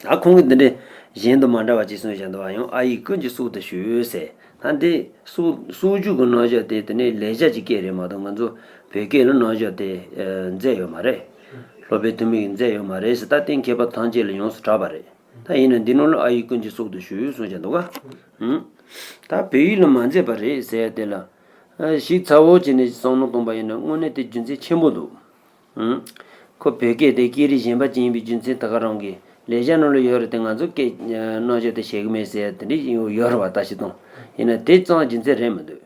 ད་ཁོང་གིས་འདི་འདྲའི་གཞན་དང་མ་འདྲ་བ་ཅིག་གསུངས་བཞག་འདུག་བ། ཡང་ཨ་ཡིག་ཀུན་གྱི་སྲོག་ཏུ་ཞུ་ཟེར། ད་འདི་སྲོག་སྲོག་རྒྱུན་གྱི་རྣམ་གཞག་དེ་དེ་ནས་ལེགས་སྦྱར་གྱི་སྐད་རེད་མ་གཏོགས་ང་ཚོ་བོད་སྐད་ལ་རྣམ་གཞག་དེ་མཛད་ཡོད་མ་རེད། སློབ་དཔོན་ཐུ་མི་གིས་མཛད་ཡོད་མ་རེད་ཟེར། ད་དེ་མཁས་པ་ཐམས་ཅད་ལ་ཡོངས་སུ་གྲགས་པ་རེད། ད་ཡིན་ན་འདི་ནང་ལ་ཨ་ཡིག་ཀུན་གྱི་སྲོག་ཏུ་ཞུ་གསུངས་བཞག་འདུག་ག་ཧུམ། ད་བོད་ཡིག་ལ་མ་མཛད་པ་རེད་ཟེར་ཡ་དེ་ལ་ཞིབ་ཚགས་པོ་བྱས་ནས་བསམ་བློ་གཏོང་པ་ཡིན་ན་དངོས་གནས་དེ་རྒྱུ་མཚན་ཆེན་པོ་འདུག་ཁོ་བོད་སྐད་དེ་སྐད་རིགས་གཞན་པ་ཅིག་ཡིན་པའི་རྒྱུ་མཚན་ད་ག་རང་གི་ལེགས་སྦྱར་ནང་ལ་ཡོད་རེད་དེ། ང་ཚོ་སྐད་རྣམ་གཞག་དེ་བྱེད་གི་མེད་ཟེར་དེ་འདྲ་ཡོད་རེད་བ། ད་ཤི་སྟོང་ཡིན་ན་དེ་ཙང་རྒྱུ་མཚན་རེད་མི་འདུག་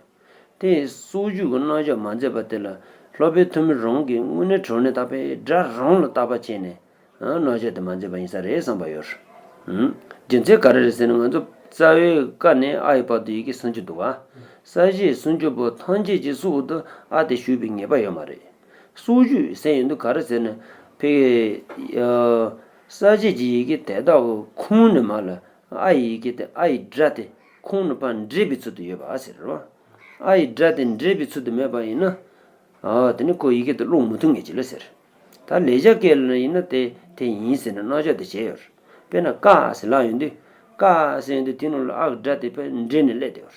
དེ་སྲོག་རྒྱུན་གྱི་རྣམ་གཞག་མ་མཛད་པ་དེ་ལ་སློབ་དཔོན་ཐུ་མི་རང་གིས་དངོས་གནས་དྲང་གནས་ད་དཔེ་སྒྲ་རང་ལ་བརྟག་པ་བྱས་ནས་རྣམ་གཞག་དེ་མ་མཛད་པ་ཡིན་ས་རེད་བསམ་པ་ཡོད། རྒྱུ་མཚན་ག་རེ་རེད་ཟེར་ན་ང་ཚོ་རྩ་བའི་ཀ་ནས་ཨ་ཡི་བར་དུ་ཡི་གེ་སུམ་ཅུ་འདུག་བ། ས་གཞི་སུམ་ཅུ་པོ་ཐམས་ཅད་ཀྱི་སྲོག་ཏུ་ཨ་དེ་ཞུགས་པའི་ངེས་པ་ཡོད་མ་རེད། སྲོག་རྒྱུན་ཟེར་ཡོང་དུས་ག་རེ་ཟེར་ན་ཕ་གི་ས་གཞི་གི་ཡི་གེ་དེ་དག་གི་ཁུངས་ནས་མ་ལ་ཨ་ཡི་ཡི་གེ་དེ་ཨ་ཡི་སྒྲ་དེ་ཁུངས་ནས་ཕར་འདྲེས་པའི་ཚུལ་དུ་ཡོད་པ་ཟེར་རོ། ཨ་ཡི་སྒྲ་དེ་འདྲེས་པའི་ཚུལ་དུ་མེད་པ་ཡིན་ན། ཨ་དེ་ནི་ཁོ་ཡི་གེ་དེ་ཀློག་མི་ཐུབ་ངེས་ཀྱི་ལ་ཟེར། ད་ལེགས་སྦྱར་སྐད་ལ་ཡིན་ན་དེ་དེ་ཡིན་ཟེར་ནས་རྣམ་གཞག་དེ་བྱས་ཡོད། དཔེར་ན་ཀ་ཟེར་ལབ་ཡོང་དུས་ཀ་ཟེར་ཡོང་དུས་དེ་ནང་ལ་ཨ་གི་སྒྲ་དེ་ཕར་འདྲེས་ནས་སླེབས་བསྡད་ཡོད།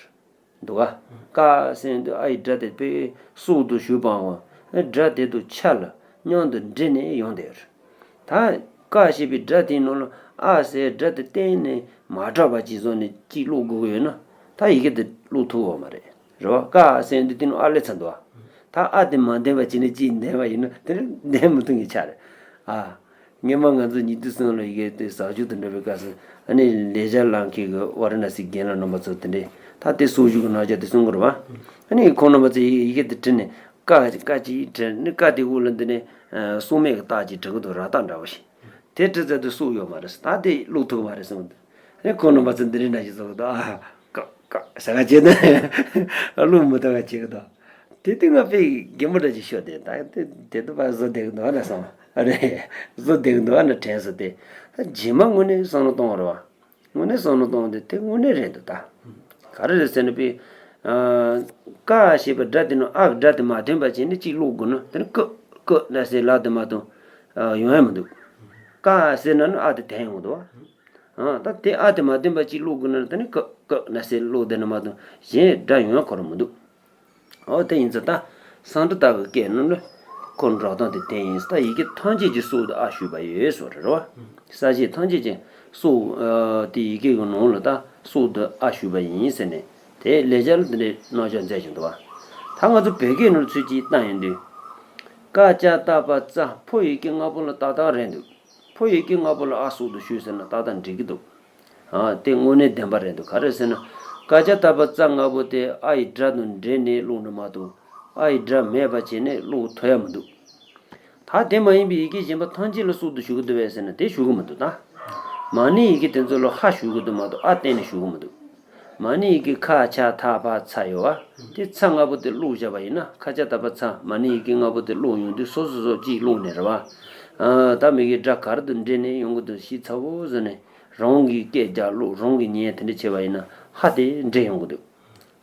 འདུག་ག་ཀ་ཟེར་དུས་ཨ་ཡི་སྒྲ་དེ་དཔེ་སྲོག་ཏུ་ཞུགས་པའམ་སྒྲ་དེ་དང་ཆ་ལ་མཉམ་དུ་འདྲེས་ནས་ཡོང་བསྡད་ཡོད། ད་ཀ་ཞེས་པའི་སྒྲ་དེའི་ནང་ལ་ཨ་ཟེར་སྒྲ་དེ་གཏན་ནས་མ་གྲགས་པ་ཅིག་བཟོ་ནས་ཅིག་ཀློག་དགོས་ཀྱི་ཡོད་ན་ད་ཡི་གེ་དེ་ཀློག་ཐུབ་ཡོད་མ་རེད། རེད་བ། ཀ་ཟེར་དུས་དེ་ནང་ཨ་སླེབས་ཚར་འདུག་ག་ད་ཨ་དེ་མ་འདོན་པ་བྱས་ནས་ཅིག་འདོན་པ་ཡིན་ན་དེ་ནི་འདོན་མི་ཐུབ་ངེས་ཆགས་རེད། ཨ། སྔོན་མ་ང་ཚོ་ཉིས་སྟོང་གསུམ་ལོ་ཡི་གེ་དེ་ཟབ་སྦྱོང་དུ་འགྲོ་བའི་སྐབས་སུ་ཨ་ནི་ལེགས་སྦྱར་ལམ་ཁྱེར་གྱི་ཝཱ་ར་ཎ་སིའི་རྒན་ལགས་རྣམ་པ་ཚོ་དེ་འདྲས་ད་དེ་སྲོག་ཞུགས་ཀྱི་རྣམ་གཞག་དེ་གསུང་གི་རེད་བ། ཨ་ནི་ཁོང་རྣམ་པ་ཚོས་ཡི་གེ་དེ་བྲིས་ནས་ཀ་ཀ་ཅིག་བྲིས་ནི་ཀ་དེ་དབུ་ལ་འདི་ནས་སྲོག་མེད་ཀྱི་རྟགས་ཅིག་བྲི་གི་འདུག་ར་རྟགས་འདྲ་བོ་ཞིག་དེ་བྲིས་ཚར་དུས་སྲོག་ཡོད་མ་རེད། ད་དེ་ཀློག་ཐུབ་མ་རེད་གསུངས་འདུག་ཨ་ནི་ཁོང་རྣམ་པ་ཚོ་འདི་འདྲས་འདྲ་ཞིག་བཟོ་གི་འདུག་ཨ་ཀ་ཀ་ཟེར་ག་བྱས་ནས་ཀློག་མི་ཐུབ་པ་བྱེད་གི་འདུག་དེ་དུས་ང་དཔེ་གད་མོ་འདྲ་ཅིག་ཤོར་ཏེ་ད་དེ་དེ་དུས་ཕར་བཟོ་བསྡད་ཀྱི་འདུག་ཨ་ན་སོང་རེད། བཟོ་བསྡད་ཀྱི་འདུག་ཨ་ན་དྲན་སོང་སྟེ། ད་རྗེས་མ་དངོས་གནས་བསམ་བློ་གཏོང་བ་རེད་བ། དངོས་གནས་བསམ་བློ་གཏོང་དེ་དེ་དངོས་གནས་རེད་འདུག་ད་ག་རེ་རེད་ཟེར་ན་དཔེ་ཀ་ཞེས་པའི་སྒྲ་དེ་ནང་ཨ་གི་སྒྲ་དེ་མ་ཐོན་པ་བྱས་ནས་གཅིག་ཀློག་དགོས་ན་དེ་ནི་ཀ་ཀ་ན་ཟེར་ལབ་དེ་མ་གཏོགས་ཡོང་ཡ་མི་འདུག་ཀ་ཟེར་ན་ནི་ཨ་དེ་ཐོན་ཡོང་གི་འདུག་བ། ད་དེ་ཨ་དེ་མ་ཐོན་པ་གཅིག་ཀློག་དགོས་ན་ནི་དེ་ནི་ཀ་ཀ་ན་ཟེར་ཀློག་དེ་ནི་མ་གཏོགས་གཞན་སྒྲ་ཡོང་ཡ་ཁོ་རང་མི་འདུག་འོ་དེ་ཡིན་ཙང་ད་སཾ་སྐྲྀ་ཏ་གི་སྐད་ནང་ལ་ཁོ་འགྲོ་སྟངས་དེ་དེ་ཡིན་ཙང་ད་ཡི་གེ་ཐམས་ཅད་ཀྱི་སྲོག་ཏུ་ཨ་ཞུགས་པ་ཡོད་ཟེར་རེད་བ། ས་གཞི་ཐམས་ཅད་ཀྱི་སྲོག་དེ་ཡི་གེ་གི་ནང་ལ་ད་སྲོག་ཏུ་ཨ་ཞུགས་པ་ཡིན་ཟེར་ནས་དེ་ལེགས་སྦྱར་ལ་དེ་འདྲའི་རྣམ་གཞག་མཛད་བཞིན་འདུག་བ། ད་ང་ཚོ་བོད་སྐད་ནང་ཚུལ་གྱིས་བཏང་ཡོང་དུས། ཀ་ཅ་ཏ་པ་ཙ་ཕོ་ཡི་གེ་ལྔ་པོ་ལ་ཏག་ཏག་རེད་འདུག་ཕོ་ཡི་གེ་ལྔ་པོ་ལ་ཨ་སྲོག་ཏུ་ཞུགས་ཟེར་ན་ཏག་ཏག་འགྲིག་གི་འདུག་ཨ་དེ་དངོས་གནས་བདེན་པ་རེད་འདུག་ག་རེ་ཟེར་ན། ཀ་ཅ་ཏ་པ་ཙ་ལྔ་པོ་དེ་ཨ་ཡི་སྒྲ་དང་འདྲེས་ནས་ཀློག་ནི་མ་གཏོགས་ཨ་ཡི་སྒྲ་མེད་པ་བྱས་ནས་ཀློག་ཐུབ་ཡ་མི་འདུག་ད་དེ་མ་ཡིན་པའི་ཡི་གེ་གཞན་པ་ཐམས་ཅད་ལ་སྲོག་ཏུ་ཞུགས་ཀྱི་འདུག་བས་ཟེར་ན་དེ་ཞུགས་ཀྱི་མི་འདུག་ད་མ་ཎི་ཡི་གེ་དེ་ཚོ་ལ་ཧ་ཞུགས་ཀྱི་འདུག་མ་གཏོགས་ཨ་གཏན་ནས་ཞུགས་ཀྱི་མི་འདུག་མ་ཎི་ཡི་གེ་ཁ་ཆ་ཐ་ཕ་ཚ་ཡོད་བ། དེ་ཚ་ལྔ་པོ་དེ་ཀློག་བཞག་པ་ཡིན་ན་ཁ་ཆ་ཏ་པ་ཚ་མ་ཎི་ཡི་གེ་ལྔ་པོ་དེ་ཀློག་ཡོང་དུས་སོ་སོ་སོ་གཅིག་ཀློག་ནས་རེད་བ། ཨ་ད་མི་གི་སྒྲ་ག་རེ་དང་འདྲེས་ནས་ཡོང་གི་འདུག་ཤེས་ཚ་བོ་བཟོས་ནས་རང་གི་སྐད་རྒྱག་ཀློག་རང་གི་ཉན་དེ་འདྲ་བྱས་པ་ཡིན་ན་ཧ་དེ་འདྲེས་ཡོང་གི་འདུག་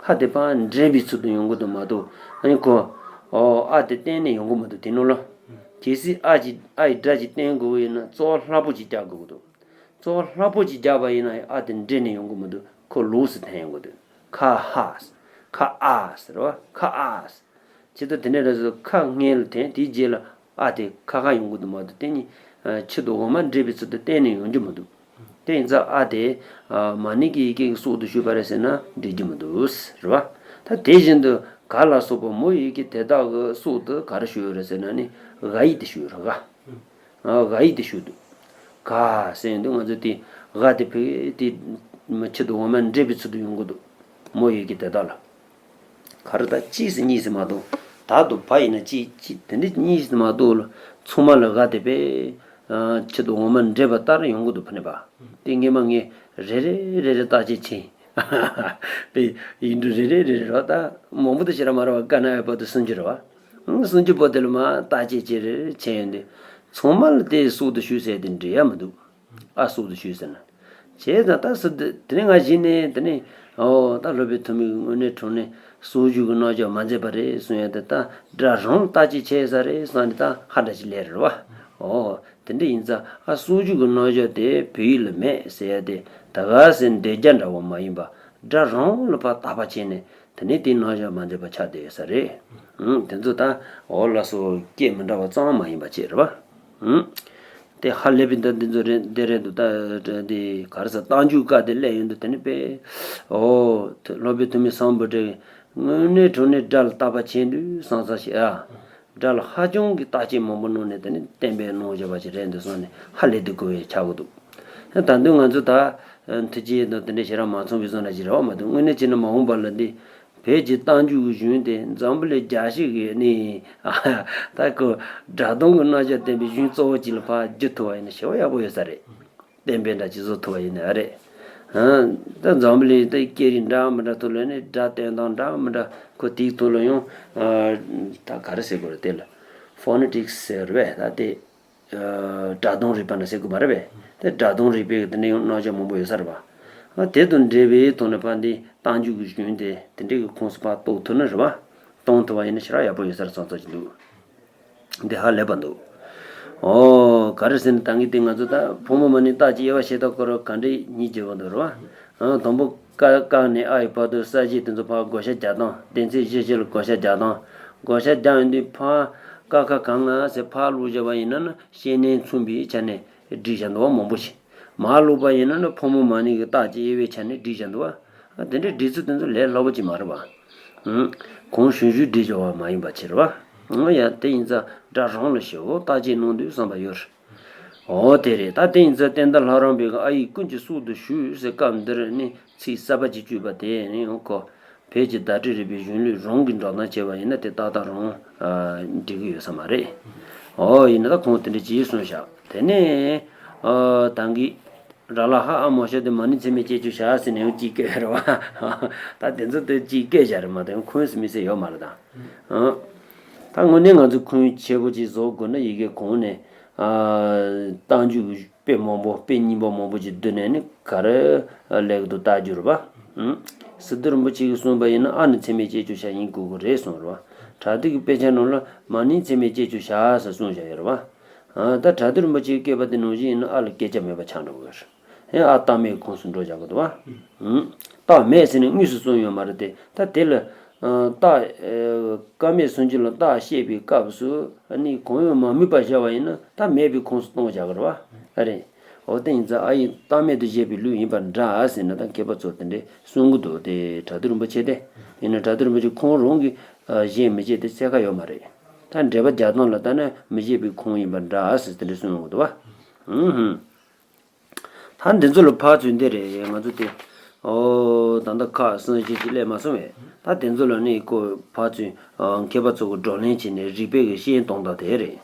ཧ་དེ་ཕར་འདྲེས་པའི་ཚུལ་དུ་ཡོང་གི་འདུག་མ་གཏོགས་ཨ་ནི་ཁོ་ཨོ་ཨ་དེ་གཏན་ནས་ཡོང་གི་མི་འདུག་དེ་ནང་ལ་གལ་སྲིད་ཨ་ཅིག་ཨ་ཡི་སྒྲ་ཅིག་བསྟན་དགོས་ཡིན་ན་རྩ་བ་ལྷག་པོ་ཅིག་རྒྱག་དགོས་ཀྱི་འདུག་རྩ་བ་ལྷག་པོ་ཅིག་རྒྱག་པ་ཡིན་ན་ཡང་ཨ་དེ་འདྲེས་ནས་ཡོང་གི་མི་འདུག་ཁོ་ལོགས་སུ་འཐེན་ཡོང་གི་འདུག་ཁ་ཧ། ཁ་ཨ་ཟེར་བ། ཁ་ཨ་ཟེར། ཇི་ལྟར་དེ་ནས་རེད་ཟེར་ཁ་སྔོན་ལ་འཐེན་དེའི་རྗེས་ལ་ཨ་དེ་ཁ་ཁ་ཡོང་གི་འདུག་མ་གཏོགས་དེ་གཉིས་ཕྱི་དང་འོག་མ་འདྲེས་པའི་ཚུལ་དུ་གཏན་ནས་ཡོང་རྒྱུ་མི་འདུག་དེ་ཡིན་ཙང་ཨ་དེ་མ་ཎི་གི་ཡི་གེ་གི་སྲོག་ཏུ་ཞུགས་པ་རེད་ཟེར་ན་འགྲིག་རྒྱུ་མི་འདུག་རེད་བ། ད་དེ་བཞིན་དུ་ག་ལ་སོགས་པ་མོ་ཡི་གེ་དེ་དག་གི་སྲོག་ཏུ་ག་རེ་ཞུགས་ཡོད་རེད་ཟེར་ན་ནི་འ་ཡིག་དེ་ཞུགས་ཡོད་རེད་ག་འ་ཡིག་དེ་ཞུགས་འདུག་ག་ཟེར་དུས་ང་ཚོ་དེ་འ་དེ་བོད་དེ་མི་ཕྱི་དང་འོག་མ་འདྲེས་པའི་ཚུལ་དུ་ཡོང་གི་འདུག་མོ་ཡི་གེ་དེ་དག་ལ། ག་རེ་ད་གཅིག་ཟེར་གཉིས་ཟེར་མ་གཏོགས་ད་དུ་བ་ཡིན་ན་གཅིག་གཅིག་དེ་འདྲ་གཉིས་ཟེར་མ་གཏོགས་ལ་ཚང་མ་ལ་འ་དེ་བོད་ཕྱི་དང་འོག་མ་འདྲེས་པ་ལྟར་ཡོང་གི་འདུག་ཕ་ནི་བ། དེ་སྔོན་མ་ངས་རེ་རེ་རེ་རེ་བརྟག་དཔྱད་བྱས། པའི་ཡིག་འབྲུ་རེ་རེ་རེ་རེ་རོ་ད་མང་པོ་དུ་ཞེ་དྲག་མ་རེད་བ། ཀ་ན་འ་བར་དུ་སུམ་ཅུ་རེད་བ། སུམ་ཅུ་པོ་དེ་ལ་མ་བརྟག་དཔྱད་བྱེད་རེ་བྱས་ཡོང་དུས་ ཚང་མ་ལ་དེ་སྲོག་ཏུ་ཞུ་ཟེར་དེ་འགྲིག་ཡ་མི་འདུག་ཨ་སྲོག་ཏུ་ཞུ་ཟེར་ན། བྱས་ཙང་ད་སྲིད་དེ་དེ་ནས་ང་གཞི་ནས་དེ་ནས་ཨོ་ད་སློབ་དཔོན་ཐོན་མིས་དངོས་གནས་དྲང་གནས་སྲོག་གཅོད་ཀྱི་རྣམ་གཞག་མ་མཛད་པ་རེད་གསུང་ཡ་དེ་ད་དགྲ་རང་ལ་བརྟག་དཔྱད་བྱས་ས་རེད་བསམ་ནས་ད་ཧ་འདྲ་ཞིག་ལས་རེད་བ། ཨོ་དེ་འདྲ་ཡིན་ཙང་ཨ་སྲོག་གཅོད་ཀྱི་རྣམ་གཞག་དེ་བོད་ཡིག་ལ་མེད་ཟེར་ཡ་དེ་ད་ག་སེ་འདོད་རྒྱལ་འདྲ་བོ་མ་ཡིན་པ་དགྲ་རང་ལ་ཕར་བརྟག་པ་བྱས་ནས། དེ་ནས་དེའི་རྣམ་གཞག་མ་མཛད་པ་ཆགས་བསྡད་ཡོད་ས་རེད། ཨང་། དེ་ཚོ་ད་འོ་ལགས་སོ་སྐད་མི་འདྲ་བ་ཙམ་མ་ཡིན་པ་བྱས་རེད་བ། ཨང་། དེ་ཧ་ལས་པའི་ད་འདི་ཚོ་རེད་འདི་རེད་འདུག་ད་འདི་ག་རེ་ཟེར་རྟགས་འཇུག་བཀའ་དེ་སླེབས་ཡོང་དུས་དེ་ནས་དཔེ། ཨོ། སློབ་དཔོན་ཐོན་མི་སམ་བྷོ་ཊས་དངོས་གནས་དྲང་གནས་དགྲ་ལ་བརྟག་པ་བྱས་འདུག་བསམ་ས་ཞིག་ཨ། དགྲ་ལ་ཧ་ཅང་གི་བརྟག་དཔྱད་མང་པོ་གནང་ནས་དེ་ནས་གཏན་འབེབས་གནང་བཞག་པ་ཞིག་རེད་འདུག་བསམ་ནས་ཧ་ལས་དུས་གོ་བའི་ཆགས་ཀྱི་འདུག་ད་དུང་ང་ཚོ་ད་མཐུ་ཆེན་དང་དེ་འདྲ་ཞེ་དྲག་མ་མཚུངས་པའི་བཟོ་འདྲ་ཞིག་རེད་བ་མ་གཏོགས་དངོས་གནས་བྱས་ན་མ་འོངས་པ་ལ་འདི་བོད་ཀྱི་རྟགས་འཇུག་གི་གཞུང་དེ་འཛམ་བུ་གླིང་རྒྱལ་སྤྱི་གི་ནི་ད་ཁོ་དགྲ་གདོང་གི་རྣམ་གཞག་ལྡན་པའི་གཞུང་གཙོ་བོ་གཅིག་ལ་ཕར་བསྒྱུར་ཐུབ་པ་ཡིན་ན་ཞེ་པོ་ཡག་པོ་ཡོད་ས་རེད། གཏན་འབེབས་འདྲ་ཅིག་བཟོ་ཐུབ་པ་ཡིན་ན་ཨ་རེད། ཧང་། ད་འཛམ་བུ་གླིང་ད་སྐད་རིགས་འདྲ་མི་འདྲ་ཐོག་ལ་ནི་སྒྲ་འདོན་སྟངས་འདྲ་མི་འདྲ་ཁོ་དེའི་ཐོག་ལ་ཡང་ད་ག་རེ་ཟེར་དགོས་རེད་དེ་ལ་ཕོ་ནེ་ཊིག་སི་ཟེར་བས་ད་དེ། སྒྲ་གདངས་རིག་པ་འདྲ་ཟེར་དགོས་མ་རེད་པས། དེ་སྒྲ་གདངས་རིག་པའི་དེ་འདྲ་ཡང་རྣམ་གཞག་མང་པོ་ཡོད་ས་རེད་པ། ཨ་དེ་དང་འབྲེལ་བའི་ཐོག་ནས་ཕར་འདི་རྟགས་འཇུག་གི་གཞུང་དེ་དེ་འདྲའི་གི་ཁོངས་སུ་ཕར་གཏོགས་ཐུབ་ན་རེད་པ། གཏོང་ཐུབ་པ་ཡིན་ན་ཞེ་དྲག་ཡག་པོ་ཡོད་ས་རེད་བསམ་ཚོད་ཅིག་འདུག་འདི་ཧ་ལས་པ་འདུག་ཨོ་ག་རེ་ཟེར་ན་ད་གིན་དེ་ང་ཚོ་ད་ཕོ་མོ་མ་ནིང་རྟགས་ཀྱི་དབྱེ་བ་ཕྱེ་ཐབས་སྐོར་ག་འདྲའི་གཉིས་བརྗོད་པ་འདུག་རེད་པ། ཨ་དང་པོ་ཀ་ཀ་ནས་ཨ་ཡི་བར་དུ་ས་གཞི་དེ་ཚོ་ཕར་བགོ་བཤའ་རྒྱག་སྟངས་སྡེ་ཚན་བཞི་བཞི་ལ་བགོ་བཤའ་རྒྱག་སྟངས། བགོ་བཤའ་རྒྱག་ཡོང་དུས་ཕར་ཀ་ཁ་ག་ང་ཟེར་ཕར་བླུགས་བཞག་པ་ཡིན་ན་ནི་ཤེས་ནས་མཚུངས་པའི་ཆ་ནས་བསྒྲིགས་བཞག་འདུག་བ་མང་པོ་ཞིག་མར་བླུགས་པ་ཡིན་ན་ནི་ཕོ་མོ་མ་ནིང་གི་རྟགས་ཀྱི་དབྱེ་བའི་ཆ་ནས་བསྒྲིགས་བཞག་འདུག་བ། ཨ་དེ་འདྲའི་བསྒྲིགས་ཚུལ་དེ་ཚོ་ལས་སླ་པོ་ཅིག་མ་རེད་བ། ཨང་། གང་ཞུ་ཞུ་བསྒྲིགས་བཞག་པ་མ་ཡིན་པ་ཕྱིར་བ། ཨང་། ཡ་དེ་ཡིན་ཙང་སྒྲ་རང་ལ་ཞེ་པོ་བརྟག་དཔྱད་གནང་དུས་བསམ་པ་ཡོད་རེད། འོ་དེ་རེད། ད་དེ་ཡིན་ཙང་བསྟན་དར་ལྷ་རམས་པའི་ཨ་ཡིག་ཀུན་གྱི་སྲོག་ཏུ་ཞུགས་ཟེར་སྐབས་འདིར་ནི་ཚིག་གསར་པ་ཅིག་བཅུག་པ་དེ་ནི་ཡང་ཁོ་བོད་ཀྱི་བརྡ་སྤྲོད་རིག་པའི་གཞུང་ལུགས་རང་གི་འགྲོ་སྟངས་བྱས་པ་ཡིན་ན་དེ་ཏག་ཏག་རང་འགྲིག་གི་ཡོད་ས་མ་རེད། འོ་ཡིན་ན་ད་ཁོང་དེ་འདྲ་ཅིག་གསུངས་བཞག་དེ་ནས་ཨ་ད་གིན་ར་ལ་ཧ་ཨ་མོ་ཤ་དེ་མ་ནིང་ཚད་མས་བཅད་རྒྱུ་བྱ་ཟེར་ནས་ཡང་ཅིག་བཀོད་རེད་བ། ད་དེ་ཚོ་དེ་ཅིག་བཀོད་བཞག་རེད་མ་གཏོགས་ཁུངས་སུ་མི་གསལ་ཡོད་མ་རེད་ད། ཨང་། ད་དངོས་གནས་ང་ཚོ་ཁུངས་ཆེ་པོ་ཅིག་བཟོ་དགོས་ན་ཡི་གེ་གོང་ནས་ཨ་རྟགས་འཇུག་གི་དཔེ་མང་པོ་དཔེ་རྙིང་པ་མང་པོ་ཅིག་བསྡུས་ནས་ནི་ག་རེ་ལེགས་འདུག་བལྟ་རྒྱུ་རེད་པ། ཨང་། སི་ཏུ་རིན་པོ་ཆེ་གིས་གསུངས་པ་ཡིན་ན་ཨ་ནི་ཚད་མས་བཅད་རྒྱུ་བྱ་ཡིན་དགོས་ཀྱི་རེད་གསུངས་རེད་པ། གྲགས་འདི་གི་དཔེ་ཆ་ནང་ལ་མ་ནིང་ཚད་མས་བཅད་རྒྱུ་བྱ་ཟེར་གསུངས་བཞག་ཡོད་རེད་པ། ཨ་ད་གྲགས་འདི་རིན་པོ་ཆེའི་བཀོད་པ་དེ་ནང་བཞིན་ཡིན་ན་ཨ་ལ་སྐད་ཆ་མེད་པ་ཆགས་འགྲོ་གི་རེད། ཨེ་ཨ་རྟགས་མེད་ཁོངས་སུ་འགྲོ་བཞག་གི་འདུག་བ། ཨང་། རྟགས་མེད་ཟེར་ནས་དངོས་སུ་གསུངས་ཡོད་མ་རེད་དེ། ད་དེ་ལ་ཨ་རྟགས་ཨེ་ཀ་མད་སུམ་ཅུ་ལ་རྟགས་བཤད་པའི་སྐབས་སུ་ཨ་ནི་གང་ཡང་མ་དམིགས་པ་བཞག་པ་ཡིན་ན་རྟགས་མེད་པའི་ཁོངས་སུ་གཏོང་བཞག་གི་རེད་བ། ཨ་རེད། འོ་དེ་ཡིན་ཙང་ཨ་ཡིག་རྟགས་མེད་དུ་བཞེད་པའི་ལུགས་ཡིན་པ་འདྲ་ཟེར་ན་ད་མཁས་པ་ཚོ་དེ་འདྲས་གསུང་གི་འདུག་དེ་གྲགས་འདི་རིན་པོ་ཆེ་དེ་ཡིན་ན་གྲགས་འདི་རིན་པོ་ཆེ་ཁོང་རང་གིས་ཨ་བཞེད་མི་བཞེད་དེ་གསལ་ཁ་ཡོད་མ་རེད། ད་འགྲེལ་པ་རྒྱག་སྟངས་ལ་ལྟ་ན་མི་བཞེད་པའི་ཁོངས་ཡིན་པ་འདྲ་ཟེར་དེ་འདྲས་གསུང་ཡོང་གི་འདུག་བ། ཨུ་ཧུམ། ད་འདི་ཚོ་ལ་ཕར་ཚུར་འདི་རེད་ང་ཚོ་དེ། ཨོ་ད་ལྟ་ཁག་གསུམ་བཞི་ཅིག་སླེབས་མ་སོང་བས། ད་དེ་ཚོ་ལ་ནི་ཁོ་ཕར་ཚུར་ཨ་མཁས་པ་ཚོ་གི་བགྲོ་གླེང་བྱས་ནས་རིགས་པས་གི་ཤེས་ཡོན་གཏོང་སྟངས་དེ་རེད།